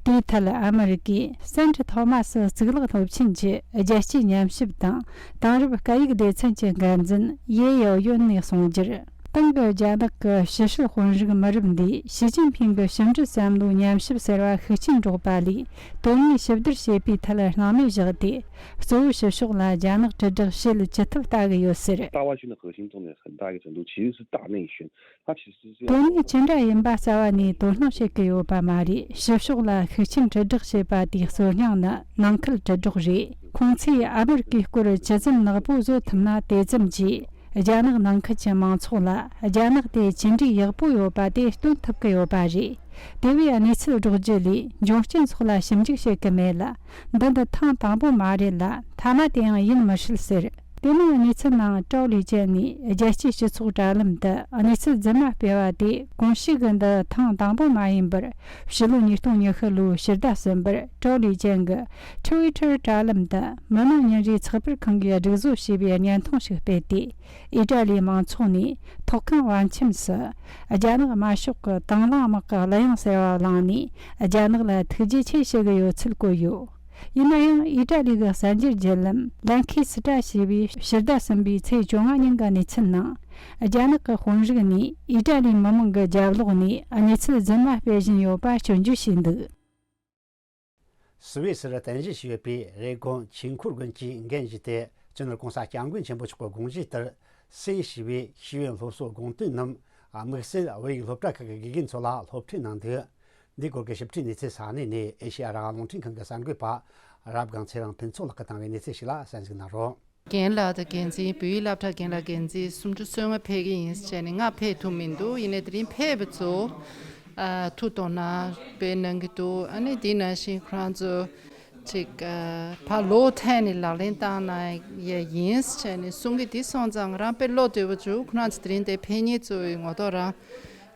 དེའི་ཐད་ཨ་མི་རི་ཀའི་སན་ཊི་ཐོ་མ་སི་གཙུག་ལག་སློབ་ཆེན་གྱི་རྒྱལ་སྤྱིའི་ཉམས་ཞིབ་དང་དེང་རབས་སྐད་ཡིག་སྡེ་ཚན་གྱི་འགན་འཛིན་ཡེ་ཡའོ་ཡོན་ནས་གསུངས་རྒྱུར། ཏང་གིས་རྒྱ་ནག་གི་ཕྱི་བཤོལ་དཔོན་རིགས་མི་རབས་འདིས་ཞི་ཅིན་ཕིང་གི་ཕྱི་འབྲེལ་བསམ་བློའི་ཉམས་ཞིབ་ཟེར་བ་ཤུགས་ཆེན་སྒྲོག་པ་ལས་དོན་དངོས་ཞིབ་བསྡུར་བྱེད་པའི་ཐད་སྣང་མེད་བཞག་སྟེ། གཙོ་བོ་ཕྱི་ཕྱོགས་ལ་རྒྱ་ནག་དྲིལ་བསྒྲགས་བྱེད་ཅི་ཐུབ་ལྟ་གི་ཡོད་ཟེར། 大外宣的核心重点很大一个程度其实是大内宣，它其实是要 དོན་དངོས་ཅི་འདྲ་ཡིན་པ་རྩ་བ་ནས་དོ་སྣང་བྱེད་ཀྱི་ཡོད་པ་མ་རེད། ཕྱི་ཕྱོགས་ལ་ཤུགས་ཆེན་དྲིལ་བསྒྲགས་བྱེད་པ་དེའི་གཙོ་རྐྱེན་ནི་ནང་ཁུལ་དྲིལ་སྒྲོག་རེད། ཁོང་ཚོས་ཨ་མི་རི་ཀའི་སྐོར་ཇི་ཙམ་ནག་པོ་བཟོ་ཐུབ་ན་དེ་ཙམ་གྱིས་རྒྱ་ནག་ནང་ཁུལ་གྱི་མང་ཚོགས་ལ་རྒྱ་ནག་དེ་ཅི་འདྲའི་ཡག་པོ་ཡོད་པ་དེ་སྟོན་ཐུབ་ཀྱི་ཡོད་པ་རེད། དེ་བས་གནས་ཚུལ་སྒྲོག་རྒྱུ་ལས་འབྱུང་རྐྱེན་སོགས་ལ་ཞིབ་འཇུག་བྱེད་ཀྱི་མེད་ལ། འདི་འདི་ཐེངས་དང་པོ་མ་རེད་ལ་མཐའ་མ་དེ་ཡང་ཡིན་མི་སྲིད་ཟེར། དེ་མིན་གནས་ཚུལ་ནང་ཀྲའོ་ལི་ཅན་ནས་རྒྱལ་སྤྱིའི་སྤྱི་ཚོགས་དྲ་ལམ་དུ་གནས་ཚུལ་རྫུན་མ་སྤེལ་བ་དེ་གོང་ཞུས་ཀྱི་འདི་ཐེངས་དང་པོ་མ་ཡིན་པར། ཕྱི་ལོ་ཉིས་སྟོང་ཉི་ཤུ་ལོའི་ཕྱི་ཟླ་གསུམ་པར་ཀྲའོ་ལི་ཅན་གྱིས་ཊི་ཝི་ཊར་དྲ་ལམ་དུ་མི་དམངས་ཉིན་རེའི་ཚགས་པར་ཁང་གིས་སྒྲིག་བཟོ་བྱས་པའི་བརྙན་ཐུང་ཞིག་སྤེལ་ཏེ། ཨི་ཏྲ་ལིའི་མང་ཚོགས་ནས་ཐོག་ཁང་བར་ཁྱིམ་སུ་རྒྱ་ནག་དམར་ཤོག་གི་དང་བླངས་དམག་གི་གླུ་དབྱངས་ཟེར་བ་བླངས་ནས་རྒྱ་ནག་ལ་ཐུགས་རྗེ་ཆེ་ཞུ་གི་ཡོད་ཚུལ་བཀོད་ཡོད། ཡིན་ན་ཡང་ཨི་ཏྲ་ལི་གི་གསར་འགྱུར་བརྒྱུད་ལམ་ལན་ཁི་སི་ཏྲ་ཞེས་པས་ཕྱི་ཟླ་གསུམ་པའི་ཚེས་བཅོ་ལྔ་ཉིན་གྱི་གནས་ཚུལ་ནང་། རྒྱ་ནག་གི་དཔོན་རིགས་ནས་ཨི་ཏྲ་ལིའི་མི་དམངས་ཀྱི་རྒྱབ་ལོགས་ནས་གནས་ཚུལ་རྫུན་མ་སྤེལ་བཞིན་ཡོད་པ་སྐྱོན་བརྗོད་བྱས་འདུག་སུད་སི་རུ་རྟེན་གཞི་བྱས་ཡོད་པའི་རེབ་གོང་ཆོས་འཁོར་དགོན་གྱི་འགན་བཞེས་ཏེ་སྤྱི་ནོར་༸གོང་ས་༸སྐྱབས་མགོན་ཆེན་པོ་མཆོག་གི་དགོངས་གཞི་ལྟར་སུད་སི་བའི་ཤེས་ཡོན་སློབ་གསོ་དགོངས་དོན་རྣམས་དམིགས་བསལ་བོད་ཡིག་སློབ་གྲྭ་ཁག་གི་དགེ་རྒན་ཚོ་ལ་སློབ་ཁྲིད་གནང་འདུག་འདིའི་སྐོར་གྱི་ཞིབ་ཕྲའི་གནས་ཚུལ་ས་གནས་ནས་ཨེ་ཤེ་ཡ་རང་དབང་རླུང་འཕྲིན་ཁང་གི་གསར་འགོད་པ་རབ་སྒང་ཚེ་རིང་ཕུན་ཚོགས་ལགས་ཀྱིས་བཏང་བའི་གནས་ཚུལ་ཞིག་ལ་གསན་གཟིགས་གནང་རོགས། རྒན་ལགས་དང་འགན་འཛིན། བོད་ཡིག་སློབ་གྲྭ་རྒན་ལགས་འགན་འཛིན་སུམ་ཅུ་སོ་ལྔ་ཕེབས་ཀྱི་ཡིན་ཟེར་ནས་ང་ཕེབས་ཐུབ་མི་འདུག་ཡིན་ནའི་དེ་རིང་ཕེབས་པ་ཚོ་ཨ་ཐུགས་དོ་སྣང་དཔེ་གནང་གི་འདུག་ཨ་ནི་དེ་ནང་བཞིན་ཁོ་རང་ཚོ་ཅིག་ཨ་ཕར་ལོག་འཐེན་ནས་ལག་ལེན་བསྟར་གནང་ཡ་ཡིན་ཟེར་ནས་གསུང་གི་དེ་སོང་ཙང་ང་རང་དཔེ་བློ་བདེ་པོ་བྱུང་། ཁོ་རང་ཚོ་དེ་རིང་དེ་ཕེབས་མཁན་ཚོའི་ངོ་ཐོག་རང་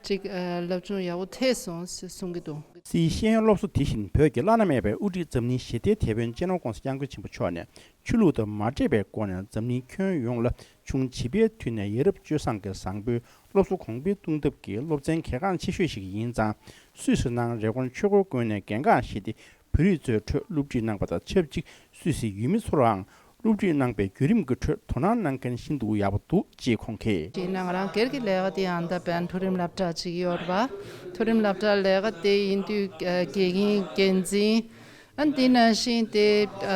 ཅིག་ཨ་སློབ་སྦྱོང་ཡག་པོ་ཐེབས་སོང་ཟེར་གསུང་གི་འདུག་སུད་སིའི་ཤེས་ཡོན་སློབ་གསོ་དེ་བཞིན་བོད་ཀྱི་བླ་ན་མེད་པའི་དབུ་ཁྲིད་འཛམ་གླིང་ཞི་བདེའི་དེད་དཔོན་སྤྱི་ནོར་༸གོང་ས་༸སྐྱབས་མགོན་ཆེན་པོ་མཆོག་ནས་ཆོས་ལུགས་དང་མ་འདྲེས་པའི་སྒོ་ནས་འཛམ་གླིང་ཁྱོན་ཡོངས་ལ་ཆུང་བྱིས་པའི་དུས་ནས་ཡ་རབས་སྤྱོད་བཟང་གི་བཟང་པོའི་སློབ་གསོ་གོང་འཕེལ་གཏོང་ཐབས་ཀྱི་སློབ་ཚན་གལ་འགངས་ཆེ་ཤོས་ཤིག་ཡིན་ཙང་། སུད་སི་ནང་རེབ་གོང་ཆོས་འཁོར་དགོན་ནས་གལ་འགངས་བཞེས་ཏེ་བོད་རིགས་ཚོའི་ཁྲོད་སློབ་ཁྲིད་གནང་བ་དང་ཆབས་ཅིག་སུད་སིའི་ཡུལ་མི་ཚོར་འང་སློབ་ཁྲིད་གནང་པའི་བརྒྱུད་རིམ་གྱི་ཁྲོད་དོ་སྣང་གནང་མཁན་ཤིན་ཏུ་ཡག་པོ་འདུག་ཅེས་ཁོང་གིས། དེས་ན་ང་རང་སྒེར་གྱི་ལས་ཀ་དེ་ཡང་ད་བན་མཐོ་རིམ་སློབ་གྲྭ་ཅིག་ཡོད་རེད་པ། མཐོ་རིམ་སློབ་གྲྭ་ལས་ཀ་དེ་ཡིན་དུས་ཨ་དགེ་རྒན་འགན་འཛིན། ཨ་དེ་ནང་བཞིན་དེ་ཨ་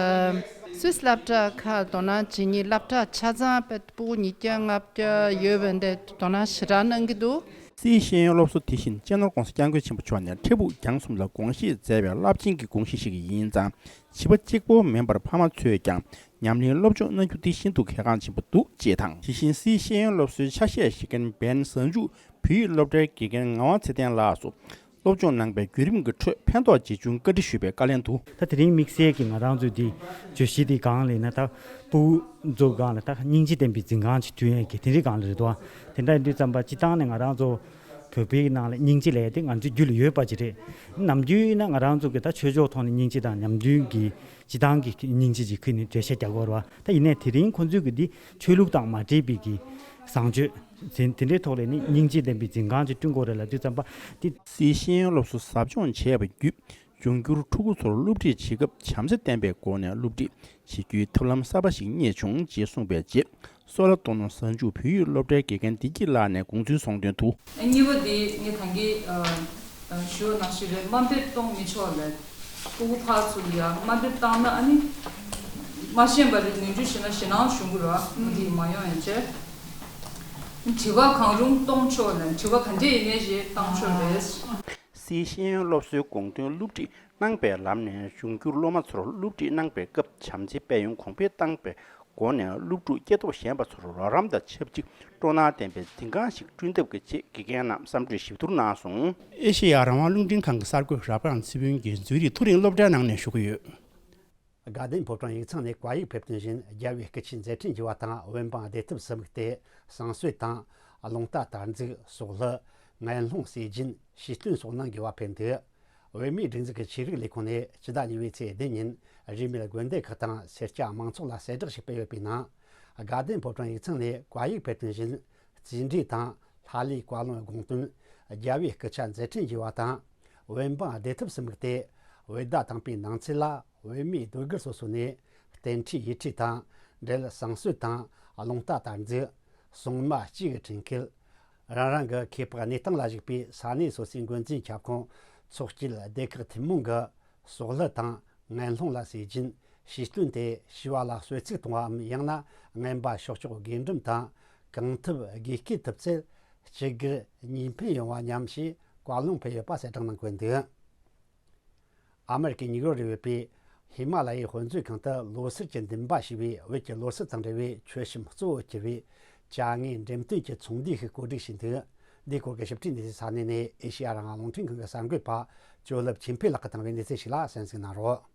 སུད་སི་སློབ་གྲྭ་ཁག་དོ་སྣང་བྱེད་མཁན་སློབ་གྲྭ་ཆ་ཚང་དཔེ་སྤུ་གུ་ཉིས་བརྒྱ་ལྔ་བརྒྱ་ཡོད་པ་འདི་དོ་སྣང་ཞེ་དྲག་གནང་གི་འདུག་སུད་སིའི་ཤེས་ཡོན་སློབ་གསོ་དེ་བཞིན་སྤྱི་ནོར་༸གོང་ས་༸སྐྱབས་མགོན་ཆེན་པོ་མཆོག་ནས་འཕྲལ་ཕུགས་རྒྱང་གསུམ་ལ་དགོངས་བཞེས་མཛད་པའི་རླབས་ཆེན་གྱི་དགོངས་གཞི་ཞིག་ཡིན་ཙང་། བྱིས་པ་གཅིག་པོ་མིན་པར་ཕ་མ་ཚོས་ཀྱང་ཉམས་ལེན་སློབ་སྦྱོང་གནང་རྒྱུ་དེ་ཤིན་ཏུ་གལ་འགངས་ཆེན་པོ་འདུག་ཅེས་དང་། དེ་བཞིན་སུད་སིའི་ཤེས་ཡོན་སློབ་གསོའི་ཆ་ཤས་ཤིག་མཁན་བན་ཟ་འཇུག་བོད་ཡིག་སློབ་གྲྭའི་དགེ་རྒན་ངག་དབང་ཚེ་བརྟན་ལགས་སུ་སློབ་སྦྱོང་གནང་པའི་བརྒྱུད་རིམ་གྱི་ཁྲོད་ཕན་ཐོགས་ཇི་བྱུང་བཀའ་འདྲི་ཞུས་པའི་བཀའ་ལན་དུ། ད་དེ་རིང་དམིགས་བསལ་གྱི་ང་རང་ཚོའི་འདི་བརྗོད་གཞི་འདི་སྒང་ལ་ཡིན་ན་ད་སྤུ་གུ་ཚོ་སྒང་ལ་ད་སྙིང་རྗེ་ལྡན་པའི་འཛིན་ཁང་ཅིག་བསྐྲུན་ཡས་ཀྱི་དེ་འདྲའི་སྒང་ལ་རེད་དོ། དེ་འདྲ་ཡིན་དུས་ཙམ་པ་སྤྱི་བཏང་ནས་ང་རང་ཚོ་བོད་པའི་ནང་ལ་སྙིང་རྗེ་ལབ་ཡས་དེ་ང་ཚོའི་རྒྱུད་ལ་ཡོད་པ་ཅིག་རེད། ནམ་རྒྱུན་ཡིན་ན་ང་རང་ཚོ་གི་ད་ཆོས་ཕྱོགས་ཐོག་ནས་སྙིང་རྗེ་དང་ནམ་རྒྱུན་གྱི་སྤྱི་བཏང་གི་སྙིང་རྗེ་ཅིག་ཁུར་ནས་འགྲེལ་བཤད་རྒྱག་དགོས་རེད་བ། ད་ཡིན་ནའི་དེ་རིང་ཁོང་ཚོས་གི་འདི་ཆོས་ལུགས་དང་མ་འདྲེས་པའི་གི་བཟང་སྤྱོད་ཟིན་དེ་འདྲའི་ཐོག་ལ་ནི་སྙིང་རྗེ་ལྡན་པའི་འཛིན་ཁང་ཅིག་བསྐྲུན་དགོས་རེད་ལབ་དུས་ཙམ་པ་འདི། སུད་སིའི་ཤེས་ཡོན་སློབ་གསོ་ཟབ་སྦྱོང་བྱས་པ་བརྒྱུད། འབྱུང་འགྱུར་ཕྲུ་གུ་ཚོར་སློབ་ཁྲིད་བྱེད་སྐབས་བྱམས་བརྩེ་ལྡན་པའི་སྒོ་ནས་སློབ་ཁྲིད་བྱེད་རྒྱུའི་ཐབས་ལམ་གསར་པ་ཞིག་རྙེད་བྱུང་ཅེས་གསུངས་པའི་རྗེས། སོ་ལ་ཏོ་ནོ་ཟ་འཇུག་བོད་ཡིག་སློབ་གྲྭའི་དགེ་རྒན་བདེ་སྐྱིད་ལགས་ནས་དགོངས་ཚུལ་གསུངས་དོན་དུ། གཉིས་པ་དེ་ངས་ད་གིན་ཨ་ཨ་ཞུ་བ་ནང་བཞིན་རེད། དམའ་འབེབས་གཏོང་མི་ཆོག་ལབ། ཕྲུ་གུ་ཕར་ཚུར་ལ་ཡ་དམའ་འབེབས་བཏང་ན་ཨ་ནི་མ་ཤེས་པ་རེད། ནོར་འཁྲུལ་ཞིག་ན་ཞེད་སྣང་བྱུང་གི་རེད་བ། འདི་མ་ཡོང་ཡ་བྱས། དྲི་བ་གང་རུང་གཏོང་ཆོག་ལབ། དྲི་བ་ག་འདྲས་ཡིན་ནའི་ཞེས་བཏང་ཆོག་རེད། སུད་སིའི་ཤེས་ཡོན་སློབ་གསོའི་དགོངས་དོན་སློབ་ཁྲིད་གནང་པའི་ལམ་ནས་འབྱུང་འགྱུར་སློབ་མ་ཚོར་སློབ་ཁྲིད་གནང་པའི་སྐབས་བྱམས་བརྩེའི་དཔལ་ཡོན་གོང་འཕེལ་བཏང་པའི་སྒོ་ནས་སློབ་ཕྲུག་སྐྱེ་སྟོབས་ཞན་པ་ཚོར་རོགས་རམ་དང་ཆབས་ཅིག་སྤྲོ་སྣང་ལྡན་པའི་འཛིན་ཁང་ཞིག་བསྐྲུན་ཐབས་ཀྱི་ཆེད་དགེ་རྒན་རྣམས་བསམ་གྲོས་ཞིབ་བསྡུར་གནང་སོང་། ཨེ་ཤེ་ཡ་རང་དབང་རླུང་འཕྲིན་ཁང་གི་གསར་འགོད་རབ་སྒང་ཚེ་ཕུན་གྱིས་ཛུ་རིག་མཐོ་རིམ་སློབ་གྲྭའི་ནང་ནས་ཞུ་གི་ཡོད། དགའ་ལྡན་ཕོ་བྲང་ཡིག་ཚང་ནས་བཀའ་ཡིག་ཕེབས་དོན་བཞིན་རྒྱལ་བའི་སྐུ་ཆས་མཛད་འཕྲིན་རྒྱས་པ་དང་། འོད་འབངས་བདེ་ཐབས་སུ་དམིགས་ཏེ་བསང་གསོལ་དང་། རླུང་རྟ་དར་འཛུགས་སོགས་ལྷུ་ངན་སློང་སེལ་རྒྱུན་ཕྱི་བསྟན་སོགས་གནང་དགོས་པ་ཕེབས་འདུག་འོས་མིའི་སྒྲིག་འཛུགས་ཀྱི་ཆོས་རིག་ལས་ཁུངས་ནས་སྤྱི་ཟླ་གཉིས་པའི་ཚེས་བདུན་ཉིན་རིས་མེད་དགོན་སྡེ་ཁག་དང་སེར་སྐྱ་མང་ཚོགས་ལ་གསལ་བསྒྲགས་ཤིག་སྤེལ་ཡོད་པའི་ནང་ དགའ་ལྡན་ཕོ་བྲང་ཡིག་ཚང་ནས་བཀའ་ཡིག་ཕེབས་དོན་བཞིན། རྩིས་འབྲས་དང་ལྷ་ལས་བཀའ་ལུང་དགོངས་དོན། རྒྱལ་བའི་སྐུ་ཕྱྭ་མཛད་འཕྲིན་ཞུ་བ་དང་། བོད་འབངས་བདེ་ཐབས་སུ་དམིགས་ཏེ། བོད་ཟླ་དང་པོའི་ནང་ཚུད་ལ། བོད་མིའི་སྡོད་སྒར་སོ་སོ་ནས། རྟེན་འབྲེལ་ཡིད་ཁྲིད་དང་། འབྲེལ་བཟང་གསོལ་དང་། རླུང་རྟ་དར་འཛུགས། སྲུང་མ་སྤྱི་གི་དྲིན་སྐུལ། རང་རང་གི་ཁེ་སྤོགས་གནས་སྟངས་ལ་གཞིགས་པའི་ས་གནས་སོ་སོའི་འགོ་འཛིན་ཁྱབ་ཁོངས་ཚོགས་སྐྱིད་སྡེ་ཁག་ཐུན་མོང་གི་སྲོག་བླུ་དང་། ངན་སློང་ལ་སྲེག་རྒྱུན། ཕྱི་སྟོན་ཏེ་ཞུ་བ་ལ་གསོལ་ཚིགས་གཏོང་བའམ། ཡང་ན་རྔན་པ་ཕྱོགས་གཅོག་དགེ་འབྲིམ་དང་། གང་ཐུབ་དགོས་སྐལ་ཐུབ་ཚད་སྤྱི་སྒེར་གཉིས་ཕན་ཡོང་བ་སྙམ་ཞེས་བཀའ་ལུང་ཕུལ་ཡོད་པ་གསལ་བསྒྲགས་གནང་གི་འདུག། ཨ་མེ་རི་ཀའི་ཉིའུ་ཡོག་རེ་ཡོད་པའི་ཧི་མ་ལ་ཡའི་དཔེ་མཛོད་ཁང་དུ་ལོ་གསར་གྱི་འདུན་པ་ཞེས་པའི་བོད་ཀྱི་ལོ་གསར་དང་འབྲེལ་བའི་མཆོད་བཤམས་གཙོ་བོ་གྱུར་བའི་བྱ་དངོས་འགྲེམས་སྟོན་གྱི་ཚོགས་འདུ་ཞིག་གོ་སྒྲིག་བྱས་འདུག། འདིའི་སྐོར་གྱི་ཞིབ་ཕྲའི་གནས་ཚུལ་ས་གནས་ནས་ཨེ་ཤེ་ཡ་རང་དབང་རླུང་འཕྲིན་ཁང་གི་གསར་འགོད་པ་ཇོ་ལེབ་ཆོས་འཕེལ་ལགས་ཀྱིས་བཏང་བའི་གནས་ཚུལ་ཞིག་ལ་གསན་གཟིགས་གནང་རོགས།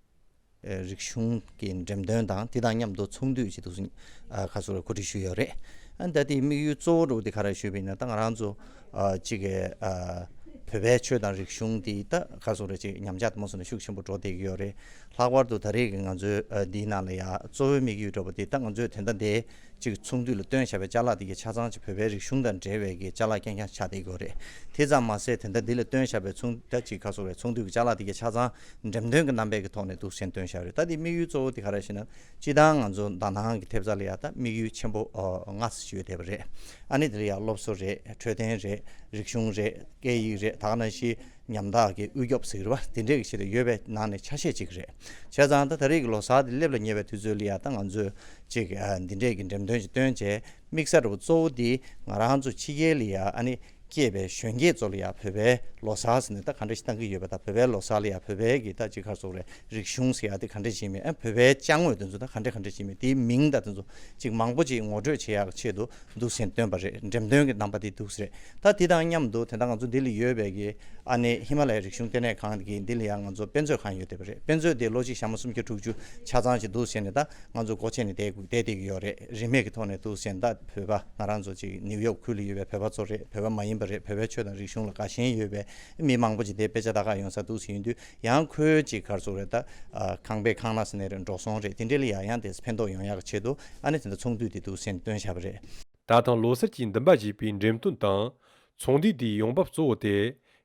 ཨེ། རིག་གཞུང་གི་འགྲེམས་སྟོན་དང་དེ་དང་མཉམ་དུ་ཚོགས་འདུ་ཞིག་འདུག་ཟིན། ཨ། ཁ་སོ་རེ་གོ་སྒྲིག་ཞུས་ཡོད་རེད། ཨ། ད་དེའི་དམིགས་ཡུལ་གཙོ་བོ་འདྲ་བོ་དེ་ག་རེ་ཞུས་པ་ཡིན་ན། ད་ང་རང་ཚོ། ཨ། གཅིག་གི། ཨ། བོད་པའི་ཆོས་དང་རིག་གཞུང་དེ་ད་ཁ་སོ་རེ་ཅིག་ཉམས་ཆག་དུ་མ་སོང་ན་ཤུགས་ཆེན་པོ་འགྲོ་བསྡད་ཀྱི་ཡོད་རེད། ལྷག་པར་དུ་ད་རེས་ཀྱི་ང་ཚོའི། ཨ། འདིའི་ནང་ལ་ཡ་གཙོ་བོའི་དམིགས་ཡུལ་འདྲ་བོ་དེ། ད་ང་ཚོས་དེ་འདྲ་འདི་ཅིག་ཚོགས་འདུ་ལ་བཏོན་བཞག་པའི་ཅ་ལག་དེ་གའི་ཆ་ཚང་ཅིག་བོད་པའི་རིག་གཞུང་དང་འབྲེལ་བའི་གི་ཅ་ལག་རྐྱང་རྐྱང་ཆགས་བསྡད་ཀྱི་ཡོད་རེད། དེ་ཙམ་མ་ཟད་དེ་འདྲ་འདི་ལ་བཏོན་བཞག་པའི་ཚོགས། ད་ཅིག་ཁ་སོ་རེ་ཚོགས་འདུ་གི་ཅ་ལག་དེ་གའི་ཆ་ཚང་འགྲེམས་སྟོན་གྱི་རྣམ་པའི་གི་ཐོག་ནས་འདུག་སེ་བཏོན་བཞག་རེད། ད་དེ་དམིགས་ཡུལ་གཙོ་བོ་དེ་ག་རེ་ཞེ་ན། སྤྱིར་བཏང་ང་ཚོ་ཟླ་སྣང་གི་ཐེབས་རྩ་ལ་ཡ་ད་དམིགས་ཡུལ་ཆེན་པོ། ཨ། ལྔ་ཙམ་ཞིག་ཡོད་བསྡད་པ་རེད། ཨ་ནི་དེ་ལ་ཡ་སློབ་གསོ་རེད། འཕྲོད་བསྟེན་རེད། རིག་གཞུང་རེད། སྐད་ཡིག་རེད། ད་ག་ནང་བཞིན་ཉམ་ཐག་གི་དབུལ་སྐྱོབ་ཟེར་བ་དེ་འདྲས་ཀྱི་ཆེད་དུ་ཡོད་པའི་ནང་ནས་ཆ་ཤས་གཅིག་རེད། བྱས་ཙང་ད་ད་རེས་ཀྱི་ལོ་གསར་དེ་སླེབས་ལ་ཉེ་བའི་དུས་ཚོད་ལ་ཡ་ད་ང་ཚོས་ཅིག་ཨ། འདི་འདྲས་ཀྱི་འགྲེམས་སྟོན་ཅིག་བཏོན་བྱས། དམིགས་ས་འདྲ་བོ་གཙོ་བོ་དེ་ང་རང་ཚོ་ཕྱི་རྒྱལ་ལ་ཡ་ཨ་ནི་སྐྱེས་པའི་གཞོན་སྐྱེས་ཚོ་ལ་ཡ་བོད་པའི་ལོ་གསར་ཟེར་ནས་ད་ག་འདྲ་ཞིག་བཏང་གི་ཡོད་པ་དང་། བོད་པའི་ལོ་གསར་ལ་ཡ་བོད་པའི་གི་ད་ཅིག་ག་རེ་ཟེར་དགོས་རེད། རིག་གཞུང་ཟེར་ཡ་དེ་ག་འདྲ་ཞིག་མེད། ཨ། བོད་པའི་ཅ་དངོས་དེ་ཚོ་ད་ག་འདྲ་ག་འདྲ་ཞིག་མེད། དེའི་མིང་ད་དེ་ཚོ་ཅིག་མང་པོ་ཅིག་ངོ་སྤྲོད་བྱེད་ཡག་ཆེད་དུ་འདུག་སེ་བཏོན་པ་རེད། འགྲེམས་སྟོན་གྱི་རྣམ་པ་དེ་འདུག་སེ་རེད། ད་དེ་དང་མཉམ་དུ་དེ་འདྲ་ང་ཚོ་འདི་ལ་ཡོད་པའི་གི་ཨ་ནི་ཧི་མ་ལ་ཡའི་རིག་གཞུང་ལྟེ་གནས་ཁང་གི་འདི་ལ་ཡང་ང་ཚོ་དཔེ་མཛོད་ཁང་ཡོད་བསྡད་པ་རེད། དཔེ་མཛོད་དེ་ལོ་གཅིག་ཞག་མ་སུམ་བརྒྱ་དྲུག་ཅུ་ཆ་ཚང་ཅིག་འདུག་སེ་བྱས་ནས་ད་ང་ཚོ་སྒོ་ཕྱེ་ནས་བསྡད་བསྡད་བསྡད་ཀྱི་ཡོད་རེད། རིན་མེད་ཀྱི་ཐོག་ནས་འདུག་སེ་བྱས་ནས་ད་བོད་པ་ང་རང་ཚོ་ཅིག་ནིའུ་ཡོག་ཁུལ་ལ་ཡོད་པའི་བོད་པ་ཚོ་རེད། བོད་པ་མ་ཡིན་པ་རེད། བོད་པའི་ཆོས་དང་རིག་གཞུང་ལ་དགའ་ཞེན་ཡོད་པའི་མི་མང་པོ་ཅིག་དེ་དཔེ་ཆ་ལྟ་ག་ཡོང་ས་འདུག་སེ་ཡིན་དུས། ཡང་ཁོའི་ཅིག་ག་རེ་ཟེར་དགོས་རེད། ད། ཨ། ཁང་པའི་ཁང་གླ་ཟེར་ནའི་རེད། འགྲོ་སོང་རེད། དེ་འདྲ་ལ་ཡང་ཡང་དེ་ཕན་ཐོགས་ཡོང་ཡག་ཆེད་དུ་ཨ་ནི་དེ་འདྲ་ཚོགས་འདུ་དེ་འདུག་སེ་བཏོན་བཞག་པ་རེད། ད་ཐེངས་ལོ་གསར་གྱི་འདུན་པ་ཞེས་པའི་འགྲེམས་སྟོན་དང་ཚོགས་འདུ་དེའི་ཡོང་འབབ་གཙོ་བོ་དེ་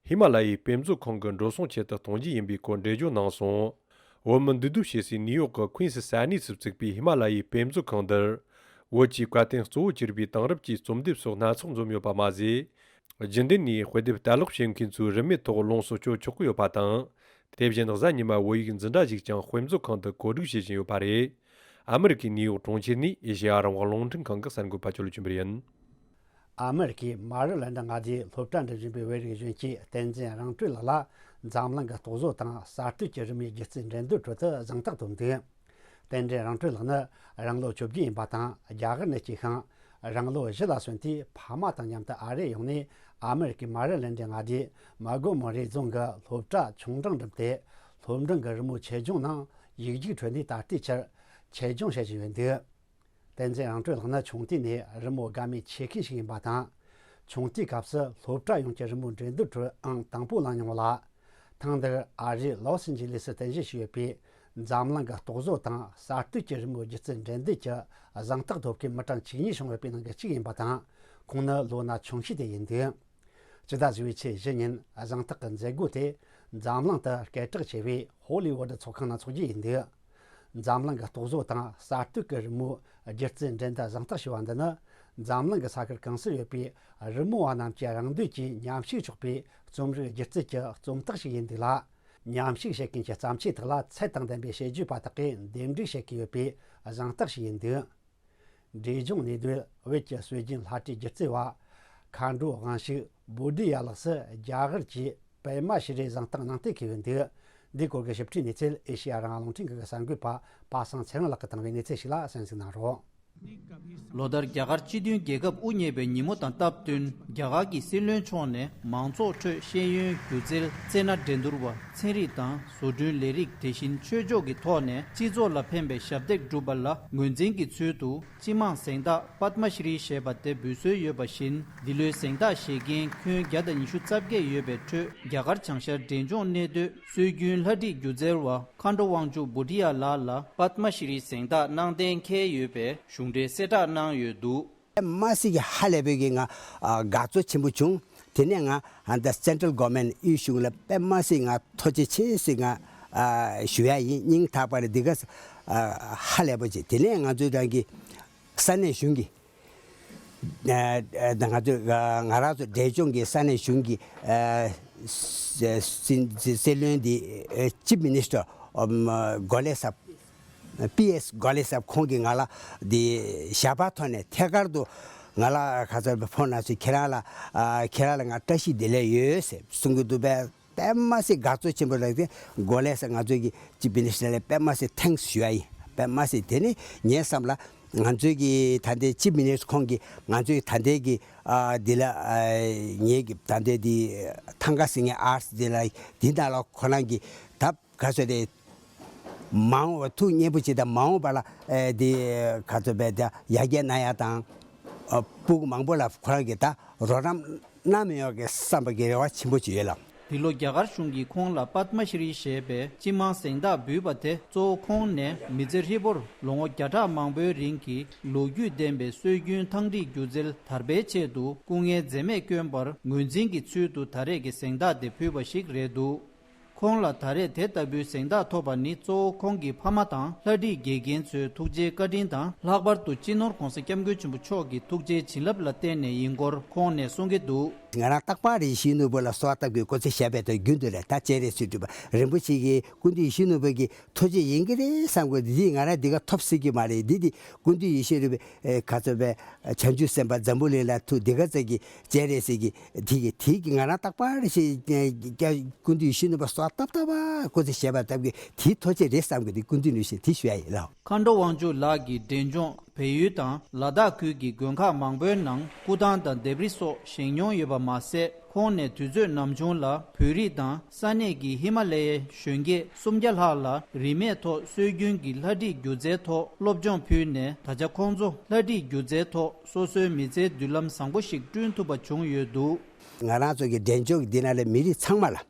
ཧི་མ་ལ་ཡའི་དཔེ་མཛོད་ཁང་གི་འགྲོ་སོང་ཆེད་དུ་གཏོང་རྒྱུ་ཡིན་པའི་སྐོར་འགྲེལ་བརྗོད་གནང་སོང་། བོད་མི་འདུས་སྡོད་བྱེད་སའི་ནིའུ་ཡོག་གི་ཁུན་སི་ས་གནས་སུ་བཙུགས་པའི་ཧི་མ་ལ་ཡའི་དཔེ་མཛོད་ཁང་འདིར། བོད་ཀྱི་བཀའ་བསྟན་གཙོ་བོ་གྱུར་པའི་དེང་རབས་ཀྱི་རྩོམ་དེབ་སོགས་སྣ་ཚོགས་འཛོམས་ཡོད་པ་མ་ཟད། རྒྱུན་ལྡན་ནས་དཔེ་དེབ་ལྟ་ཀློག་བྱེད་མཁན་ཚོས་རིན་མེད་ཐོག་ལོངས་སུ་སྤྱོད་ཆོག་གི་ཡོད་པ་དང་། དེ་བཞིན་གཟའ་ཉི་མ་བོད་ཡིག་འཛིན་གྲྭ་ཞིག་ཀྱང་དཔེ་མཛོད་ཁང་དུ་གོ་སྒྲིག་བྱེད་བཞིན་ཡོད་པ་རེད། ཨ་མི་རི་ཀའི་ནིའུ་ཡོག་གྲོང་ཁྱེར་ནས་ཨེ་ཤེ་ཡ་རང་དབང་རླུང་འཕྲིན་ཁང་གི་གསར་འགོད་པ་ཇོ་ལེབ་ཆོས་འཕེལ་ཡིན། ཨ་མི་རི་ཀའི་མ་རི་ལན་ཌི་མངའ་སྡེའི་སློབ་གྲྭ་འགྲིམ་བཞིན་པའི་བོད་རིགས་གཞོན་སྐྱེས་བསྟན་འཛིན་རང་གྲོལ་ལགས་ལ་འཛམ་གླིང་གི་རྟོག་བཟོ་དང་གསར་གཏོད་ཀྱི་རི་མོའི་སྒྱུ་རྩལ་འགྲན་བསྡུར་ཁྲོད་དུ་གཟེངས་རྟགས་ཐོབ་འདུག། བསྟན་འཛིན་རང་གྲོལ་ལགས་ནི་རང་ལོ་བཅོ་བརྒྱད་ཡིན་པ་དང་། རྒྱ་གར་ནས་སྐྱེས་ཤིང་། རང་ལོ་བཞི་ལ་སོན་དུས་ཕ་མ་དང་མཉམ་དུ་ཨ་རིར་ཡོང་ནས་ཨ་མི་རི་ཀའི་མ་རི་ལན་ཌི་མངའ་སྡེའི་མོན་གྷོ་མོན་རི་རྫོང་གི་སློབ་གྲྭ་ཆུང་འབྲིང་འགྲིམས་ཏེ། སློབ་འབྲིང་གི་རི་མོའི་ཆེད་སྦྱོང་ནང་ཡིག་རྒྱུགས་ཁྲོད་ནས་ད་ལྟའི་ཆར་ཆེད་སྦྱོང་བྱེད་བཞིན་ཡོད་འདུག། བསྟན་འཛིན་རང་གྲོལ་ལགས་ནི་ཆུང་དུས་ནས་རི་མོ་དགའ་མོས་ཆེ་མཁན་ཞིག་ཡིན་པ་དང་། ཆུང་དུས་སྐབས་སུ་སློབ་གྲྭ་ཡོངས་ཀྱི་རི་མོའི་འགྲན་བསྡུར་ཁྲོད་ཨང་དང་པོ་བླངས་མྱོང་བ་ལ། ཐེངས་འདིར་ཨ་རིའི་ལོ་སི་ཨན་ཇི་ལེ་སི་རྟེན་གཞི་བྱས་ཡོད་པའི་འཛམ་གླིང་གི་རྟོག་བཟོ་དང་གསར་གཏོད་ཀྱི་རི་མོའི་སྒྱུ་རྩལ་འགྲན་བསྡུར་གྱི་གཟེངས་རྟགས་ཐོབ་མཁན་མི་གྲངས་བཅུ་གཉིས་བྱུང་ཡོད་པའི་ནང་གི་གཅིག་ཡིན་པ་དང་། ཁོང་ནི་ལོ་ན་ཆུང་ཤོས་དེ་ཡིན་འདུག། སྤྱི་ཟླ་བཞི་པའི་ཚེས་བཞི་ཉིན་གཟེངས་རྟགས་ཀྱི་མཛད་སྒོ་དེ་འཛམ་གླིང་དུ་སྐད་གྲགས་ཆེ་བའི་ཧོ་ལི་ཝུ་ཌི་ཚོགས་ཁང་ནང་འཚོགས་རྒྱུ་ཡིན་འདུག། འཛམ་གླིང་གི་རྟོག་བཟོ་དང་གསར་གཏོད་ཀྱི་རི་མོའི་སྒྱུ་རྩལ་འགྲན་བསྡུར་གཟེངས་རྟགས་ཞུ་བ་འདི་ནི། འཛམ་གླིང་གི་ས་ཁུལ་གང་སར་ཡོད་པའི་རི་མོ་བ་རྣམས་ཀྱི་རང་འདོད་ཀྱིས་མཉམ་ཞུགས་ཆོག་པའི་རྩོམ་རིག་སྒྱུ་རྩལ་གྱི་རྩོམ་རྟགས་ཤིག་ཡིན་འདུག་ལ། མཉམ་ཞུགས་བྱེད་མཁན་གྱི་བརྩམས་ཆོས་དག་ལ་ཚད་དང་ལྡན་པའི་དཔྱད་བརྗོད་པ་དག་གིས་འདེམས་སྒྲུག་བྱེད་ཀྱི་ཡོད་པའི་གཟེངས་རྟགས་ཤིག་ཡིན་འདུག། འབྲས་ལྗོངས་གནས་སྡོད་བོད་ཀྱི་སྲོལ་རྒྱུན་ལྷ་བྲིས་སྒྱུ་རྩལ་བ། མཁའ་འགྲོ་དབང་ཕྱུག་བྷོ་ཌི་ཡ་ལགས་སུ་རྒྱ་གར་གྱི་པདྨ་ཤྲི་རི་གཟེངས་རྟགས་གནང་སྟེ་ཁེལ་ཡོད་འདུག། འདིའི་སྐོར་གྱི་ཞིབ་ཕྲའི་གནས་ཚུལ་ཨེ་ཤེ་ཡ་རང་དབང་རླུང་འཕྲིན་ཁང་གི་གསར་འགོད་པ་པ་སངས་ཚེ་རིང་ལགས་ཀྱིས་བཏང་བའི་གནས་ཚུལ་ཞིག་ལ་གསན་གཟིགས་གནང་རོགས། ལོ་ལྟར་རྒྱ་གར་སྤྱི་མཐུན་རྒྱལ་ཁབ་དབུ་བརྙེས་པའི་ཉིན་མོ་དང་སྟབས་བསྟུན། རྒྱ་གར་གྱི་སྲིད་བློན་མཆོག་ནས་མང་ཚོགས་ཁྲོད་ཤེས་ཡོན། སྒྱུ་རྩལ། རྩེད་སྣ་འགྲན་བསྡུར་བ། ཚན་རིག་དང་བཟོ་སྐྲུན་ལས་རིགས། དེ་བཞིན་ཆོས་ཕྱོགས་ཀྱི་ཐོག་ནས་སྤྱི་ཚོགས་ལ་ཕན་པའི་ཞབས་འདེགས་བསྒྲུབས་པ་ལ་ངོས་འཛིན་གྱི་ཚུལ་དུ། སྤྱི་དམངས་གཟེངས་རྟགས་པདྨ་ཤྲི་ཞེས་པ་དེ་འབུལ་སྲོལ་ཡོད་པ་བཞིན། འདི་ལོའི་གཟེངས་རྟགས་བཞེས་མཁན་ཁྱོན་བརྒྱ་དང་ཉི་ཤུ་རྩ་བརྒྱད་ཡོད་པའི་ཁྲོད། རྒྱ་གར་བྱང་ཤར་འབྲས་ལྗོངས་གནས་སྡོད་སྲོལ་རྒྱུན་ལྷ་བྲིས་སྒྱུ་རྩལ་བ། མཁའ་འགྲོ་དབང་ཕྱུག་བྷུ་ཏི་ཡ་ལགས་ལ་པདྨ་ཤྲི་གཟེངས་རྟགས་གནང་གཏན་འཁེལ་ཡོད་པའི་གཞུང་འབྲེལ་གསལ་བསྒྲགས་གནང་ཡོད་འདུག། དཔེ་མ་སྲིད་ཀྱི་ཧ་ལས་པའི་གི་ང་ཨ་དགའ་ཚོར་ཆེན་པོ་བྱུང་། དེ་ནས་ང་ཨ་ད་Central Government དབུས་གཞུང་ལ་དཔེ་མ་སྲིད་ང་ཐུགས་རྗེ་ཆེ་ཟེར་ང་ཨ་ཞུ་ཡ་ཡིན། སྙིང་ཐག་པ་ནས་འདི་ག་ཨ་ཧ་ལས་པོ་ཅིག། དེ་ནས་ང་ཚོའི་རང་གི་ས་གནས་གཞུང་གི་ཨ་ཨ་ང་ཚོ་ཨ་ང་རང་ཚོ་འབྲས་ལྗོངས་ཀྱི་ས་གནས་གཞུང་གི་ཨ་སྲིད་སྲིད་བློན་འདི་ཨ་Chief Minister ཨམ་གོ་ལེ་སབ་པི་ཨེས་གོ་ལེ་སབ་ཁོང་གིས་ང་ལ་འདི་ཞལ་པར་ཐོག་ནས་ཐད་ཀར་དུ་ང་ལ་ག་ཚོད་ཕོན་ན་ཚོས་ཁྱེད་རང་ལ་ཨ་ཁྱེད་རང་ལ་ང་བཀྲ་ཤིས་བདེ་ལེགས་ཡོད་ཟེར་གསུང་གི་འདུག་པས། དཔེ་མ་སྲིད་དགའ་ཚོར་ཆེན་པོ་རག་སྟེ་གོ་ལེ་སབ་ང་ཚོའི་གི་Chief Minister ལ་དཔེ་མ་སྲིད་thanks ཞུ་ཡ་ཡིན། དཔེ་མ་སྲིད་དེ་ནི་ངའི་བསམ་ལ་ང་ཚོའི་གི་ད་ལྟའི་Chief Minister ཁོང་གིས་ང་ཚོའི་ད་ལྟའི་གི་ཨ་འདི་ལ་ཨ་ངའི་གི་ད་ལྟའི་འདི་ཐང་ག་སིང་ངེ་ཨར་ཊི་འདི་ལ་འདི་ནང་ལ་ཁོ་རང་གི་ད་ག་ཚོད་རེད། མ་འོངས་པ་ཐུགས་མཉེས་པོ་བྱེད་དང་མ་འོངས་པ་ལ་ཨེ་འདི་ག་ཚོད་པའི་ད་ཡར་རྒྱས་གནང་ཡ་དང་ཨ་ཕྲུ་གུ་མང་པོ་ལ་ཁོ་རང་གི་ད་རོགས་རམ་གནང་མི་ཡོང་གི་བསམ་པ་གི་རེ་བ་ཆེན་པོ་ཅིག་ཡོད་ལགས། འདི་ལོ་རྒྱ་གར་གཞུང་གིས་ཁོང་ལ་པདྨ་ཤྲི་ཞེས་པའི་སྤྱི་དམངས་གཟེངས་རྟགས་འབུལ་བ་དེ་གཙོ་བོ་ཁོང་ནས་མི་ཚེ་ཧྲིལ་པོར་ལོ་ངོ་བརྒྱ་ཕྲག་མང་པོའི་རིང་གི་ལོ་རྒྱུས་ལྡན་པའི་སྲོལ་རྒྱུན་ཐང་རིག་སྒྱུ་རྩལ་དར་སྤེལ་ཆེད་དུ་སྐུ་ངལ་འཛེམས་མེད་བསྐྱོན་པར་ངོས་འཛིན་གྱི་ཚུལ་དུ་ད་རེས་ཀྱི་གཟེངས་རྟགས་དེ་ཕུལ་བ་ཞིག་རེད་འདུག། ཁོང་ལ་ད་རེས་དེ་ལྟ་བུའི་གཟེངས་རྟགས་ཐོབ་པ་ནི་གཙོ་བོ་ཁོང་གི་ཕ་མ་དང་ལྷ་བྲིས་དགེ་རྒན་ཚོའི་ཐུགས་རྗེའི་བཀའ་དྲིན་དང་། ལྷག་པར་དུ་སྤྱི་ནོར་༧གོང་ས་༧སྐྱབས་མགོན་ཆེན་པོ་མཆོག་གི་ཐུགས་རྗེའི་བྱིན་རླབས་ལ་བརྟེན་ནས་ཡིན་སྐོར་ཁོང་ནས་གསུང་གི་འདུག། ང་རང་རྟག་པར་རེ་ཡིད་བཞིན་ནོར་བུ་ལ་གསོལ་བ་བཏབ་དགོས་སྐུ་ཚེ་ཞབས་པད་དང་རྒྱུན་དུ་ལས་ད་སྤྱན་རས་གཟིགས་སྤྲུལ་པ་རིན་པོ་ཆེ་གི་སྐུ་མདུན་ཡིད་བཞིན་ནོར་བུ་གི་ཐུགས་རྗེ་ཡིན་གྱི་རེད་བསམ་དགོས། འདི་ང་རང་འདི་ག་ཐོབ་སྲིད་ཀྱི་མ་རེད། འདི་འདི་སྐུ་མདུན་ཡིད་བཞིན་ནོར་བུ་ཨེ་ག་ཚོད་པའི་བྱང་ཆུབ་སེམས་དཔའ་འཛམ་བུ་གླིང་ལ་ཐུགས་འདི་ག་ཚད་ཀྱི་སྤྱན་རས་གཟིགས་ཀྱི་དེ་གི་དེ་གི་ང་རང་རྟག་པར་ཞིག་སྐུ་མདུན་ཡིད་བཞིན་ནོར་བུ་གསོལ་བ་བཏབ་བཏབ་པ་སྐུ་ཚེ་ཞབས་པད་བཏབ་ཀྱི་དེའི་ཐུགས་རྗེ་རེད་བསམ་གི་འདི་སྐུ་མདུན་ཡིད་བཞིན་དེ་ཞུ་ཡ་ཡིན་ལགས། མཁའ་འགྲོ་དབང་ཕྱུག་ལགས་ཀྱིས་འབྲས་ལྗོངས་བལ་ཡུལ་དང་ལ་དྭགས་ཁུལ་གྱི་དགོན་ཁག་མང་པོའི་ནང་སྐུ་ཐང་དང་ལྡེབས་རིས་སོགས་བཞེངས་མྱོང་ཡོད་པ་མ་ཟད། ཁོང་ནས་དུས་ཚོད་ནམ་བྱུང་ལ་བོད་རིགས་དང་ས་གནས་ཀྱི་ཧི་མ་ལ་ཡའི་གཞོན་སྐྱེས་སུམ་བརྒྱ་ལྷག་ལ་རིན་མེད་ཐོག་སྲོལ་རྒྱུན་གྱི་ལྷ་བྲིས་སྒྱུ་རྩལ་ཐོག་སློབ་སྦྱོང་ཕུལ་ནས། ད་ཆ་ཁོང་ཚོ་ལྷ་བྲིས་སྒྱུ་རྩལ་ཐོག་སོ་སོའི་མི་ཚེའི་མདུན་ལམ་བཟང་པོ་ཞིག་བསྐྲུན་ཐུབ་པ་བྱུང་ཡོད་འདུག། ང་རང་ཚོ་གི་འབྲས་ལྗོངས་ཀྱི་འདི་ན་ལས་མི་རིགས་ཚང་མ་ལ།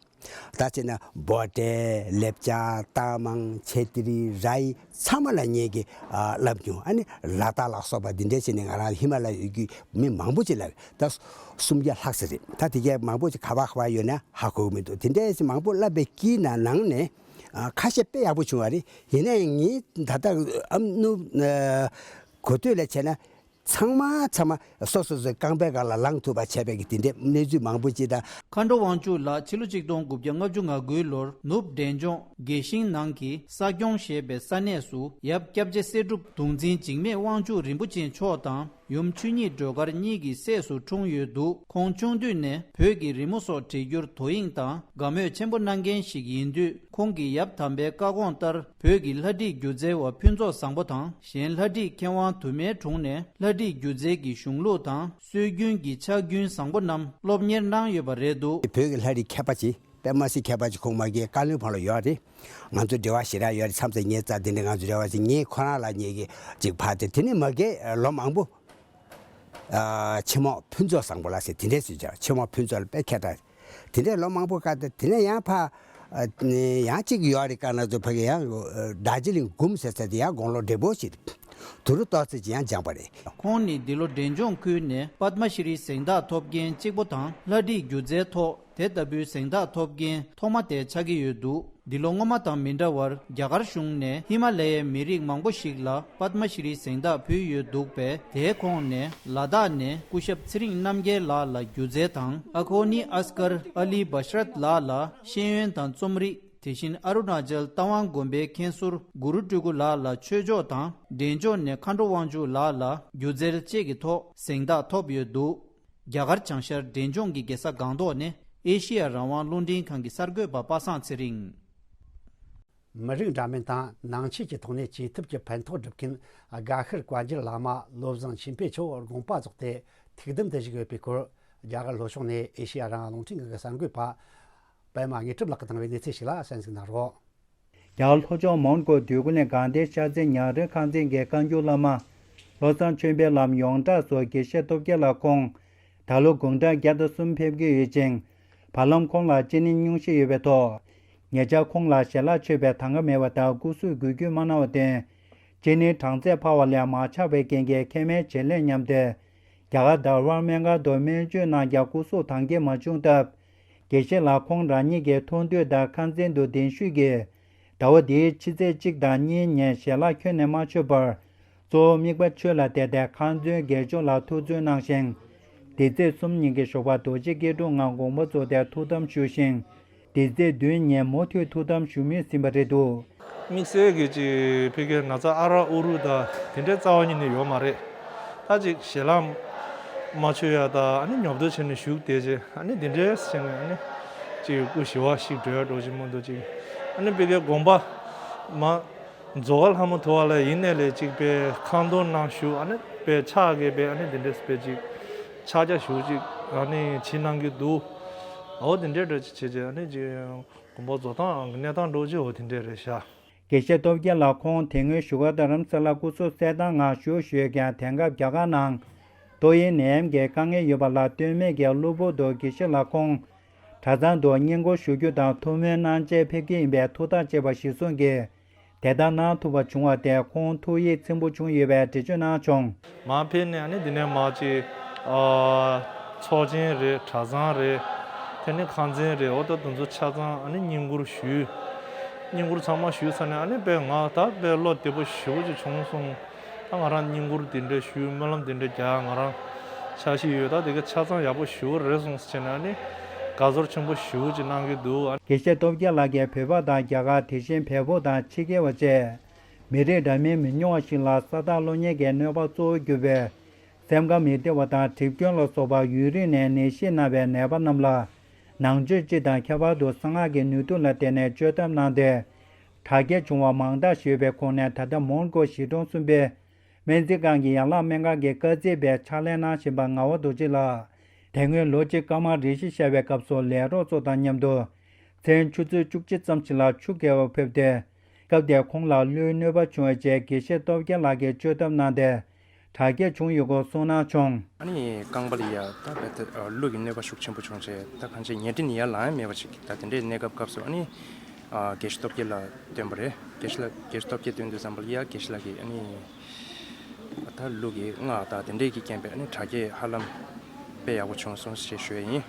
ད་བྱས་ན་བོ་ཊེ། ལེབ་ཅ། ཏ་མང་། ཆེ་ཏི་རི། རའི། ཚང་མ་ལ་ངེད་ཀྱིས་ཨ་བསླབ་མྱོང་། ཨ་ནི་ལ་དྭགས་ལ་སོགས་པ་འདི་འདྲས་བྱས་ནས་ང་རང་ཧི་མ་ལ་ཡ་ཡུལ་གྱི་མི་མང་པོ་ཅིག་ལ་ད་སུམ་བརྒྱ་ལྷག་ཙམ་རེད། ད་དེ་གས་མང་པོ་ཅིག་ག་པར་ག་པར་ཡོད་ན་ཧ་གོ་གི་མི་འདུག། དེ་འདྲས་མང་པོ་བསླབ་པའི་དཀྱིལ་ན་ནང་ནས་ཨ་ཁ་ཤས་དཔེ་ཡག་པོ་བྱུང་བ་རེད། ཡིན་ན་ཡང་ངས་ད་ལྟ་ཨམ་ནུབ་ཨ་གོ་ཐོས་ལ་བྱས་ན། ཚང་མ་ཚང་མ་སོ་སོ་སོའི་རྐང་པའི་སྒང་ལ་ལངས་ཐུབ་པ་བྱས་པའི་གི་དེ་འདྲའི་གནས་ཚུལ་མང་པོ་ཅིག་དང་། མཁའ་འགྲོ་དབང་ཕྱུག་ལགས་ཕྱི་ལོ་ཆིག་སྟོང་དགུ་བརྒྱ་ལྔ་བཅུ་ང་དགུའི་ལོར་ནུབ་འབྲས་ལྗོངས་དགེ་ཤིང་ནང་གི་ས་སྐྱོང་ཞེས་པའི་ས་གནས་སུ་ཡབ་སྐྱབས་རྗེ་སྲས་སྒྲུབ་གདུང་འཛིན་འཇིགས་མེད་དབང་ཕྱུག་རིན་པོ་ཆེ་མཆོག་དང་ཡུམ་ཆོས་ཉིད་སྒྲོལ་དཀར་གཉིས་ཀྱི་སྲས་སུ་འཁྲུངས་ཡོད་འདུག། ཁོང་ཆུང་དུས་ནས་བོད་ཀྱི་རི་མོ་སོགས་བྲིས་རྒྱུར་དོ་དབྱིངས་དང་དགའ་མོས་ཆེན་པོ་གནང་མཁན་ཞིག་ཡིན་དུས། ཁོང་གི་ཡབ་དམ་པའི་བཀའ་དགོངས་ལྟར། བོད་ཀྱི་ལྷ་བྲིས་སྒྱུ་རྩལ་བ་ཕུན་ཚོགས་བཟང་པོ་དང་གཞན་ལྷ་བྲིས་མཁས་དབང་དུ་མའི་དྲུང་ནས་ལྷ་བྲིས་སྒྱུ་རྩལ་གྱི་གཞུང་ལུགས་དང་སྲོལ་རྒྱུན་གྱི་ཕྱག་རྒྱུན་བཟང་པོ་རྣམས་སློབ་གཉེར་གནང་ཡོད་པ་རེད་འདུག། བོད་ཀྱི་ལྷ་བྲིས་མཁས་པ་ཅིག། དཔེ་མ་སྲིད་མཁས་པ་ཅིག་ཁོང་མ་གིའི་བཀའ་བློན་ཕང་ལ་ཡོད་རེད། ང་ཚོ་འབྲེལ་བ་ཞེ་དྲག་ཡོད་རེད། མཚམས་མཚམས་ངའི་རྩར་དེ་འདྲ་ང་ཚོ་འབྲེལ་བ་ཅིག་ངས་ཁོ་རང་ལ་ངེད་ཀྱི་ཅིག་ཕར་དེ་དེ་ནས་མ་གིའི་ལོ་མང་པོ། ཨ་ཆེན་མོ་ཕུན་ཚོགས་བཟང་པོ་ལགས་ཟེར་དེ་འདྲས་ཟེར་བྱ། ཆེན་མོ་ཕུན་ཚོགས་ལ་དཔེ་མཁས་དྲགས་དེ་འདྲས་ལོ་མང་པོ་བཀའ་དེ་དེ་ནས་ཡང་ཕ་ཨ་ཡང་གཅིག་ཡོད་རེད། བཀའ་ན་ཚོ་ཕ་གི་ཡང་རྡོ་རྗེ་གླིང་འབུམ་ཟེར་ས་དེ་ཡང་དགུང་ལོ་བགྲེས་པོ་ཞིག་རེད། དུ་རུ་ཏོག་ཙེ་ཅིག་ཡང་སྦྱངས་པ་རེད། ཁོང་ནི་འདི་ལོ་འབྲས་ལྗོངས་ཁུལ་ནས་པདྨ་ཤྲི་གཟེངས་རྟགས་ཐོབ་མཁན་གཅིག་པོ་དང་ལྷ་བྲིས་སྒྱུ་རྩལ་ཐོག་དེ་ལྟ་བུའི་གཟེངས་རྟགས་ཐོབ་མཁན་ཐོག་མ་དེ་ཆགས་ཀྱི་ཡོད་འདུག། འདི་ལོ་སྔོན་མ་དང་མི་འདྲ་བར་རྒྱ་གར་གཞུང་ནས་ཧི་མ་ལ་ཡའི་མི་རིགས་མང་པོ་ཞིག་ལ་པདྨ་ཤྲི་གཟེངས་རྟགས་ཕུལ་ཡོད་འདུག་པས། དེའི་ཁོངས་ནས་ལ་དྭགས་ནས་སྐུ་ཞབས་ཚེ་རིང་རྣམ་རྒྱལ་ལགས་ལ་སྒྱུ་རྩལ་དང་། ཨ་ཁོ་ནི་ཨས་ཀར་ཨ་ལི་བ་ཤ་རད་ལགས་ལ་ཤེས་ཡོན་དང་རྩོམ་རིག། དེ་བཞིན་ཨ་རུ་ན་ཅལ་རྟ་དབང་དགོན་པའི་མཁན་ཟུར་གུ་རུ་སྤྲུལ་སྐུ་ལགས་ལ་ཆོས་ཕྱོགས་དང་། འབྲས་ལྗོངས་ནས་མཁའ་འགྲོ་དབང་ཕྱུག་ལགས་ལ་སྒྱུ་རྩལ་བཅས་ཀྱི་ཐོག་གཟེངས་རྟགས་ཐོབ་ཡོད་འདུག། རྒྱ་གར་བྱང་ཤར་འབྲས་ལྗོངས་ཀྱི་རྒྱལ་ས་སྒང་ཏོག་ནས་ཨེ་ཤེ་ཡ་རང་དབང་རླུང་འཕྲིན་ཁང་གི་གསར་འགོད་པ་པ་སངས་ཚེ་རིང་། མི་རིགས་འདྲ་མིན་དང་ནང་ཆོས་ཀྱི་ཐོག་ནས་བཅོས་ཐབས་ཀྱི་ཕན་ཐོགས་སྒྲུབ་མཁན་དགའ་ཤར་བཀའ་འགྱུར་བླ་མ་བློ་བཟང་ཆོས་འཕེལ་མཆོག་དགོངས་པ་རྫོགས་ཏེ་ཐུགས་དམ་དུ་བཞུགས་ཡོད་པའི་སྐོར། རྒྱ་གར་ལྷོ་ཕྱོགས་ནས་ཨེ་ཤེ་ཡ་རང་དབང་རླུང་འཕྲིན་ཁང་གི་གསར་འགོད་པ་པད་མ་དངོས་གྲུབ་ལགས་ཀྱིས་བཏང་བའི་གནས་ཚུལ་ཞིག་ལ་གསན་གཟིགས་གནང་རོགས། རྒྱ་གར་ལྷོ་ཕྱོགས་མོན་གྷོ་འདོད་རྒུ་ནས་དགའ་ལྡན་ཤར་རྩེ་ཉང་རལ་ཁང་ཚན་གྱི་བཀའ་འགྱུར་བླ་མ་བློ་བཟང་ཆོས་འཕེལ་ལམ་ཡོངས་གྲགས་སུ་དགེ་བཤེས་སྟོབས་རྒྱལ་ལགས་ཁོང་ད་ལོ་དགུང་གྲངས་བརྒྱ་དང་གསུམ་ཕེབས་ཀྱི་ཡོད་ཅིང་། བར་ལམ་ཁོང་ལ་གཅིན་སྙིའི་སྙུང་གཞི་ཡོད་པའི་ཐོག་ ཉེ་ཆར་ཁོང་ལ་ཞལ་ལག་མཆོད་པའི་ཐང་ག་མེད་པ་དང་སྐུ་གཟུགས་འགུལ་སྐྱོད་མ་གནང་བར་བརྟེན། གཅིན་སྙི་གྲང་ཚད་འཕར་བ་ལས་མ་ཆག་པའི་རྐྱེན་གྱིས་མཁལ་མའི་བྱེད་ལས་ཉམས་ཏེ། རྒྱ་གར་དར་བར་སྨན་ཁང་དུ་སྨན་བཅོས་གནང་ཀྱང་སྐུ་གཟུགས་དྭངས་སྐྱེད་མ་བྱུང་སྟབས། དགེ་བཤེས་ལགས་ཁོང་རང་ཉིད་ཀྱི་ཐུགས་འདོད་ལྟར་ཁ་འཛིན་དུ་གདན་ཞུས་ཀྱིས། ཟླ་བ་འདིའི་ཕྱི་ཚེས་གཅིག་དང་གཉིས་ཉིན་ཞལ་ལག་ཁྱོན་ནས་མ་མཆོད་པར། གཙོ་བོ་དམིགས་པ་ཆོས་ལ་གཏད་དེ་ཁང་བཙུན་དགེ་སྦྱོང་ལ་ཐུགས་བརྩོན་གནང་ཞིང་། འདི་ཚེས་གསུམ་ཉིན་གྱི་ཞོགས་པར་རྡོ་རྗེ་སྐྱིལ་ཀྲུང་ངང་དགོངས་པ་རྫོགས་ཏེ་ཐུགས་དམ་བཞུགས་ཤིང་། འདི་ཚེས་བདུན་ཉིན་མུ་མཐུད་ཐུགས་དམ་བཞུགས་མུས་ཟིན་པ་རེད་འདུག། དམིགས་བསལ་གྱི་ཅིག་ཕ་གིའི་ན་ཚ་ཨ་རག་ཨུ་རུ་དང་དེ་འདྲའི་རྩ་བ་ཉིད་ནས་ཡོད་མ་རེད། ད་ཅིག་ཞལ་ལག་མ་མཆོད་ཡ་དང་ཨ་ནི་ཉོབ་ཏོ་བྱས་ནས་བཞུགས་བསྡད་རྗེས་ཨ་ནི་འདི་འདྲའི་བྱས་ནས་ཨ་ནི་ཅིག་སྐུ་ཞི་བ་ཞིག་འགྲོ་ཡ་འགྲོ་ཅིག་མ་འདུག་ཅིག་ཨ་ནི་ཕ་གིའི་དགོངས་པ་མ། རྫོགས་ཁ་ལྷ་མོ་ཐུ་བ་ལ་ཡིན་ནས་ལས་ཅིག་པའི་ཁང་སྟོང་ནང་བཞུགས་ཨ་ནི་པའི་ཕྱག་གི་པའི་ཨ་ནི་འདི་འདྲས་པའི་ཅིག་ཕྱག་རྒྱ་ཞུ་ཅིག་ཨ་ནི་ཇི་གནང་གི་འདུག། འོ་འདི་འདྲས་འདྲ་ཅིག་བྱས་རྗེས་ཨ་ནི་ཅིག་དགོངས་པ་རྫོགས་སྟངས་གནས་སྟངས་འགྲོ་ཅིག་འོ་དེ་འདྲས་རེད་ཤག། དགེ་བཤེས་སྟོབས་རྒྱལ་ལགས་ཁོང་དེ་སྔོན་བཞུགས་སྒར་རྡ་རམ་ས་ལ་སྐུ་གཟུགས་གསལ་ཐང་ངང་བཞུགས་ཞུས་ཀྱང་དེང་སྐབས་རྒྱ་གར་ནང་ཏོག་དབྱིབས་ནད་ཡམས་ཀྱི་དཀའ་ངལ་ཡོད་པ་ལ་ལྟོས་མེད་ཀྱིས་གློ་བུར་དུ་དགེ་བཤེས་ལགས་ཁོང་གྲྭ་ཚང་དུ་བསྙེན་བཀུར་ཞུ་རྒྱུ་དང་ཐུགས་སྨོན་གནང་ཆེད་ཕེབས་ཀྱི་ཡིན་པའི་ཐུགས་ཐག་བཅད་པ་གཞིར་བཟུང་གིས། དེ་ལྟར་གནང་ཐུབ་པ་བྱུང་བར་བརྟེན་ཁོང་ཐུགས་ཡིད་ཚིམ་པོ་བྱུང་ཡོད་པའི་འགྲེལ་བརྗོད་གནང་བྱུང་། མར་ཕེབས་ནས་ཨ་ནི་འདི་ནས་མར་ཅིག་ཨ་ཚོགས་ཆེན་རེད། གྲྭ་ཚང་རེད། དེ་ནི་ཁང་ཚན་རེད། འོ་ད་དེ་ཚོ་ཆ་ཚང་ཨ་ནི་བསྙེན་བཀུར་ཞུས། བསྙེན་བཀུར་ཚང་མ་ཞུས་ཚར་ནས་ཨ་ནི་དཔེ་ང་ད་དཔེ་བློ་བདེ་པོ་ཞེ་པོ་ཅིག་བྱུང་སོང་། ད་ང་རང་བསྙེན་བཀུར་འདི་འདྲ་ཞུས་སྨོན་ལམ་འདི་འདྲ་རྒྱག་ང་རང་འཆར་གཞི་ཡོད། ད་དེ་ག་ཆ་ཚང་ཡག་པོ་ཞེ་པོ་རེད་སོང་ཟེར་བྱས་ནས་ཨ་ནི་དགའ་ཚོར་ཆེན་པོ་ཞེ་པོ་ཅིག་གནང་གི་འདུག། དགེ་བཤེས་སྟོབས་རྒྱལ་ལགས་ཀྱིས་བོད་པ་དང་རྒྱ་གར། དེ་བཞིན་བལ་པོ་དང་ཕྱི་རྒྱལ་བ་བཅས་མི་རིགས་འདྲ་མིན་མི་ཉུང་བ་ཞིག་ལ་ས་རྟགས་གློ་རྙེད་ཀྱི་གནོད་པ་གཙོ་བོ་གྱུར་པའི་སེམས་ཁམས་མི་བདེ་བ་དང་གྲིབ་སྐྱོན་ལ་སོགས་པ་ཡུན་རིང་ནས་ནད་གཞིས་ན་བའི་ནད་པ་རྣམས་ལ་ནང་ཆོས་སྤྱི་དང་ཁྱད་པར་དུ་གསང་སྔགས་ཀྱི་ནུས་སྟོབས་ལ་བརྟེན་ནས་བཅོས་ཐབས་གནང་སྟེ། དྲག་སྐྱེད་བྱུང་བ་མང་དག་ཞིག་ཡོད་པའི་ཁོངས་ནས་ད་ལྟ་མོན་གྷོ་གཞིས་གྲོང་གསུམ་པའི་སྨན་རྩིས་ཁང་གི་ཡན་ལག་སྨན་ཁང་གི་སྐར་རྩིས་པའི་ཕྱག་ལས་གནང་བཞིན་པ་ངག་དབང་རྡོ་རྗེ་ལགས། དེ་སྔོན་ལོ་གཅིག་སྐར་མ་རེ་བཞི་ཤར་བའི་སྐབས་སུ་ལས་རོགས་ཚོ་དང་མཉམ་དུ་མཚན་ཆུ་ཚོད་བཅུ་གཅིག་ཙམ་ཞིག་ལ་ཆུ་བརྒལ་བར་ཕེབས་ཏེ། སྐབས་དེར་ཁོང་ལ་གློའི་གནོད་པ་བྱུང་བའི་རྗེས་དགེ་བཤེས་སྟོབས་རྒྱལ་ལགས་ཀྱིས་བཅོས་ཐབས་གནང་སྟེ། དྲག་སྐྱེད་བྱུང་ཡོད་སྐོར་གསུངས་གནང་བྱུང་། ཨ་ནི་རྐང་པ་ལ་ཡ་ད་བེད་ད་གློ་གི་གནོད་པ་ཤུགས་ཆེན་པོ་བྱུང་རྗེས་ད་གང་ཅི་ཉལ་ཁྲི་ནས་ཡར་ལངས་ཡ་མེད་པ་ཅིག་ད་དེ་འདྲའི་གནས་སྐབས་སྐབས་སུ་ཨ་ནི་དགེ་བཤེས་སྟོབས་རྒྱལ་ལ་བསྟན་པ་རེད། དགེ་བཤེས་ལ་དགེ་བཤེས་སྟོབས་རྒྱལ་བསྟན་དུས་ཙམ་པ་ལ་ཡ་དགེ་བཤེས་ལགས་ཀྱིས་ཨ་ནི། ད་གློ་གི་རྔ་དང་དེ་འདྲས་ཀྱི་རྐྱེན་པས་ནི་དྲག་སྐྱེད་ཧ་ལམ་དཔེ་ཡག་པོ་བྱུང་སོང་ཞེས་ཞུ་ཡ་ཡིན།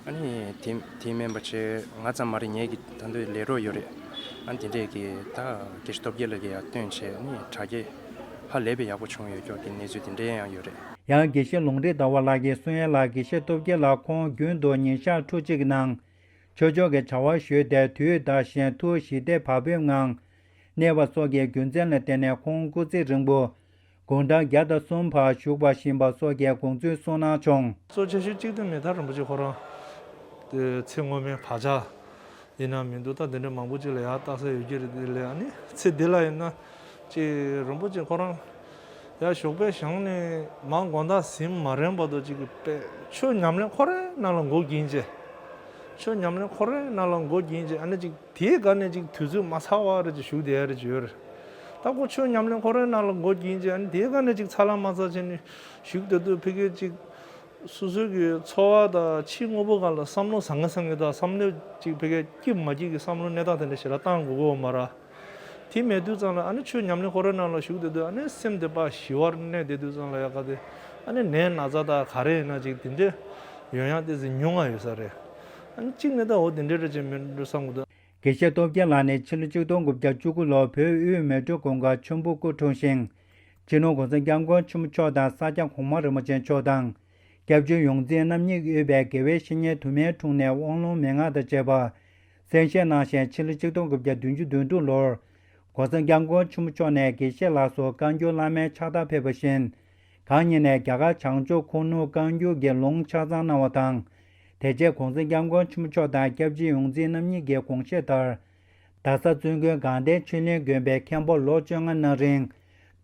ཨ་ནི་དེ་དེ་མིན་པ་བྱས་ང་ཙམ་མ་རེད། ངེད་ཀྱི་ད་དུང་ལས་རོགས་ཡོད་རེད། ཨ་ནི་དེ་འདྲས་ཀྱི་ད་དགེ་བཤེས་སྟོབས་རྒྱལ་ལགས་ཀྱིས་ཡར་བཏོན་བྱས་ནི་དྲག་སྐྱེད་ཧ་ལས་པའི་ཡག་པོ་བྱུང་ཡོད་སྐྱོར་གྱི་གནས་ཚུལ་དེ་འདྲས་ཡང་ཡོད་རེད། ཡང་དགེ་བཤེས་ལུང་རིགས་ཟླ་བ་ལགས་ཀྱིས་གསུང་ཡ་ལ་དགེ་བཤེས་སྟོབས་རྒྱལ་ལགས་ཁོང་རྒྱུན་དུ་ཉིན་ཞག་ཕྲུགས་གཅིག་གི་ནང་ཆོས་ཕྱོགས་ཀྱི་བྱ་བ་ཞུས་ཏེ་དུས་དག་བཞིན་ཐུགས་ཞི་བདེ་བག་ཕེབས་ངང་གནས་པ་སོགས་ཀྱི་རྒྱུ་མཚན་ལ་བརྟེན་ནས་ཁོང་སྐུ་ཚེ་རིང་པོ། དགུང་གྲངས་བརྒྱ་དང་གསུམ་བར་བཞུགས་པ་བཞིན་པ་སོགས་ཀྱི་དགོངས་ཚུལ་གསུངས་གནང་བྱུང་། གཙོ་ཆེ་ཤོས་གཅིག་དེ་མི་ཐར་རིན་པོ་ཆེ་ཁོ་རང་དེ་ཚེ་སྔོན་མའི་བག་ཆགས་ཡིན་ན་མི་འདུག་ད་དེ་འདྲ་མང་པོ་ཅིག་ལ་ཡག་རྟགས་གསལ་ཡོད་ཀྱི་རེད། དེ་ལས་ཨ་ནི་ཚེ་འདི་ལ་ཡིན་ན་ཅིག་རིན་པོ་ཆེ་ཁོ་རང་ཡར་ཞོགས་པའི་ཞང་ནས་མར་དགོང་དག་གཟིམ་མ་རན་བར་དུ་ཅིག་པས་ཆོས་ཉམས་ལེན་ཁོ་རའི་ནང་ལ་མགོ་འགྱིང་བྱས། ཆོས་ཉམས་ལེན་ཁོ་རའི་ནང་ལ་མགོ་འགྱིང་བྱས་ཨ་ནི་ཅིག་དེའི་སྒང་ནས་ཅིག་དུས་ཚོད་མ་ཚར་བ་རེ་ཅིག་བཞུགས་བསྡད་ཡ་རེ་ཅིག་ཡོད་རེད། ད་ཁོ་ཆོས་ཉམས་ལེན་ཁོ་རའི་ནང་ལ་མགོ་འགྱིང་བྱས་ཨ་ནི་དེའི་སྒང་ནས་ཅིག་ཚ་ལ་མ་ཚ་བྱས་ནས་བཞུགས་བསྡད་དུས་ཕ་གིའི་ཅིག་སོ་སོའི་གི་འཚོ་བ་དང་ཕྱི་དངོས་པོ་སྒང་ལ་བསམ་བློ་བཟང་ངན་བཟང་ངན་དང་བསམ་བློ་ཅིག་ཕ་གིའི་སྐྱིད་མ་སྐྱིད་ཀྱི་བསམ་བློ་གནས་སྟངས་དེ་འདྲ་ཞེ་དྲག་བཏང་དགོས་ཀྱི་ཡོད་མ་རེད། དེ་མེད་དུས་ཙམ་ལ་ཨ་ནི་ཆོས་ཉམས་ལེན་ཁོ་རའི་ནང་ལ་བཞུགས་བསྡད་དུས་ཨ་ནི་སེམས་དེ་ཕར་ཞི་བར་གནས་བསྡད་དུས་ཙམ་ལ་ཡ་ག་དེ་ཨ་ནི་ནད་ན་ཚ་དང་ག་རེ་ཡིན་ན་ཅིག་དེ་འདྲ་ཡོང་ཡག་ཏོག་ཙམ་ཉུང་ང་ཡོད་ས་རེད། ཨ་ནི་གཅིག་ནས་ད་འོ་དེ་འདྲ་རེ་ཅིག་མིན་འགྲོ་བསམ་གི་འདུག། དགེ་བཤེས་སྟོབས་རྒྱལ་ལགས་ནི་ཕྱི་ལོ་ཆིག་སྟོང་དགུ་བརྒྱ་བཅུ་དགུ་ལོར་བོད་དབུས་མལ་གྲོ་གུང་དཀར་ཆོམ་པོ་སྐུ་འཁྲུངས་ཤིང་། སྤྱི་ནོར་༸གོང་ས་༸སྐྱབས་མགོན་ཆེན་པོ་མཆོག་དང་ས་སྐྱ་གོང་མ་རིན་པོ་ཆེ་མཆོག་དང་། སྐྱབས་བཅོལ་ཡོངས་འཛིན་རྣམ་གཉིས་དབུས་པའི་དགེ་བའི་བཤེས་གཉེན་དུ་མའི་དྲུང་ནས་དབང་ལུང་མན་ངག་དང་བཅས་པ་གསན་བཞེས་གནང་ཞིང་ཕྱི་ལོ་ཆིག་སྟོང་དགུ་བརྒྱ་བདུན་ཅུ་དོན་དྲུག་ལོར་༸གོང་ས་༸སྐྱབས་མགོན་ཆེན་པོ་མཆོག་ནས་དགེ་བཤེས་ལགས་སུ་བཀའ་འགྱུར་བླ་མའི་ཕྱག་རྟགས་ཕེབས་པ་བཞིན། གང་ཉིད་ནས་རྒྱ་གར་བྱང་ཕྱོགས་ཁུ་ནུ་བཀའ་འགྱུར་གྱི་ལུང་ཆ་ཚང་གནང་བ་དང་། དེ་རྗེས་༸གོང་ས་༸སྐྱབས་མགོན་ཆེན་པོ་མཆོག་དང་སྐྱབས་རྗེ་ཡོངས་འཛིན་རྣམ་གཉིས་ཀྱི་དགོངས་བཞེད་ལྟར། རྡ་ས་བཙུན་དགོན་དགའ་ལྡན་ཆོས་གླིང་དགོན་པའི་མཁན་པོ་ལོ་བཅོ་ལྔ་གནང་རིང་།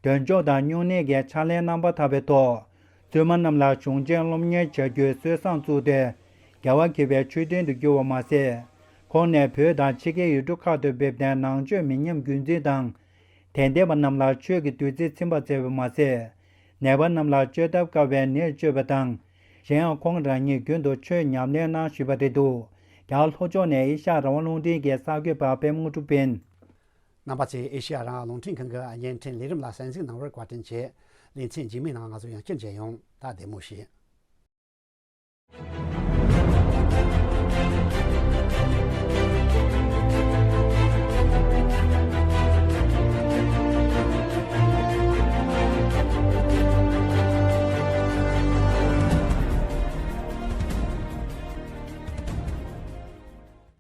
འདོན་ཆོག་དང་སྨྱུང་གནས་ཀྱི་ཕྱག་ལེན་རྣམ་པར་དག་པའི་ཐོག་བཙུན་མ་རྣམས་ལ་གཞུང་ཆེན་སློབ་གཉེར་བྱ་རྒྱུའི་སྲོལ་བཟང་བཙུགས་ཏེ། རྒྱལ་བ་དགྱེས་པའི་མཆོད་རྟེན་དུ་གྱུར་བ་མ་ཟད། ཁོང་ནས་བོད་དང་ཕྱི་རྒྱལ་ཡུལ་གྲུ་ཁག་ཏུ་ཕེབས་ཏེ་ནང་ཆོས་མི་ཉམས་རྒྱུན་འཛིན་དང་། དད་ལྡན་པ་རྣམས་ལ་ཆོས་ཀྱི་བདུད་རྩི་ཚིམ་པར་མཛད་པ་མ་ཟད། ནད་པ་རྣམས་ལ་བཅོས་ཐབས་དཀའ་བའི་ནད་བཅོས་པ་དང་། གཞན་ཡང་ཁོང་རང་ཉིད་རྒྱུན་དུ་ཆོས་ཉམས་ལེན་གནང་བཞིན་པ་རེད་འདུག། རྒྱ་གར་ལྷོ་ཕྱོགས་ནས་ཨེ་ཤ་ཡ་རང་དབང་རླུང་འཕྲིན་གྱི་གསར་འགོད་པ་པད་མ་དངོས་གྲུབ་ཡིན། རྣམ་པ་ཚོས་ཨེ་ཤ་ཡ་རང་དབང་རླུང་འཕྲིན་ཁང་གི་བརྙན་འཕྲིན་ལས་རིམ་ལ་གསན་གཟིགས་གནང་བར་བཀའ་དྲིན་ཆེ། ལེ་ཚན་རྗེས་མའི་ནང་ང་ཚོ་ཡང་བསྐྱར་མཇལ་ཡོང་། ད་བདེ་མོ་བྱོས།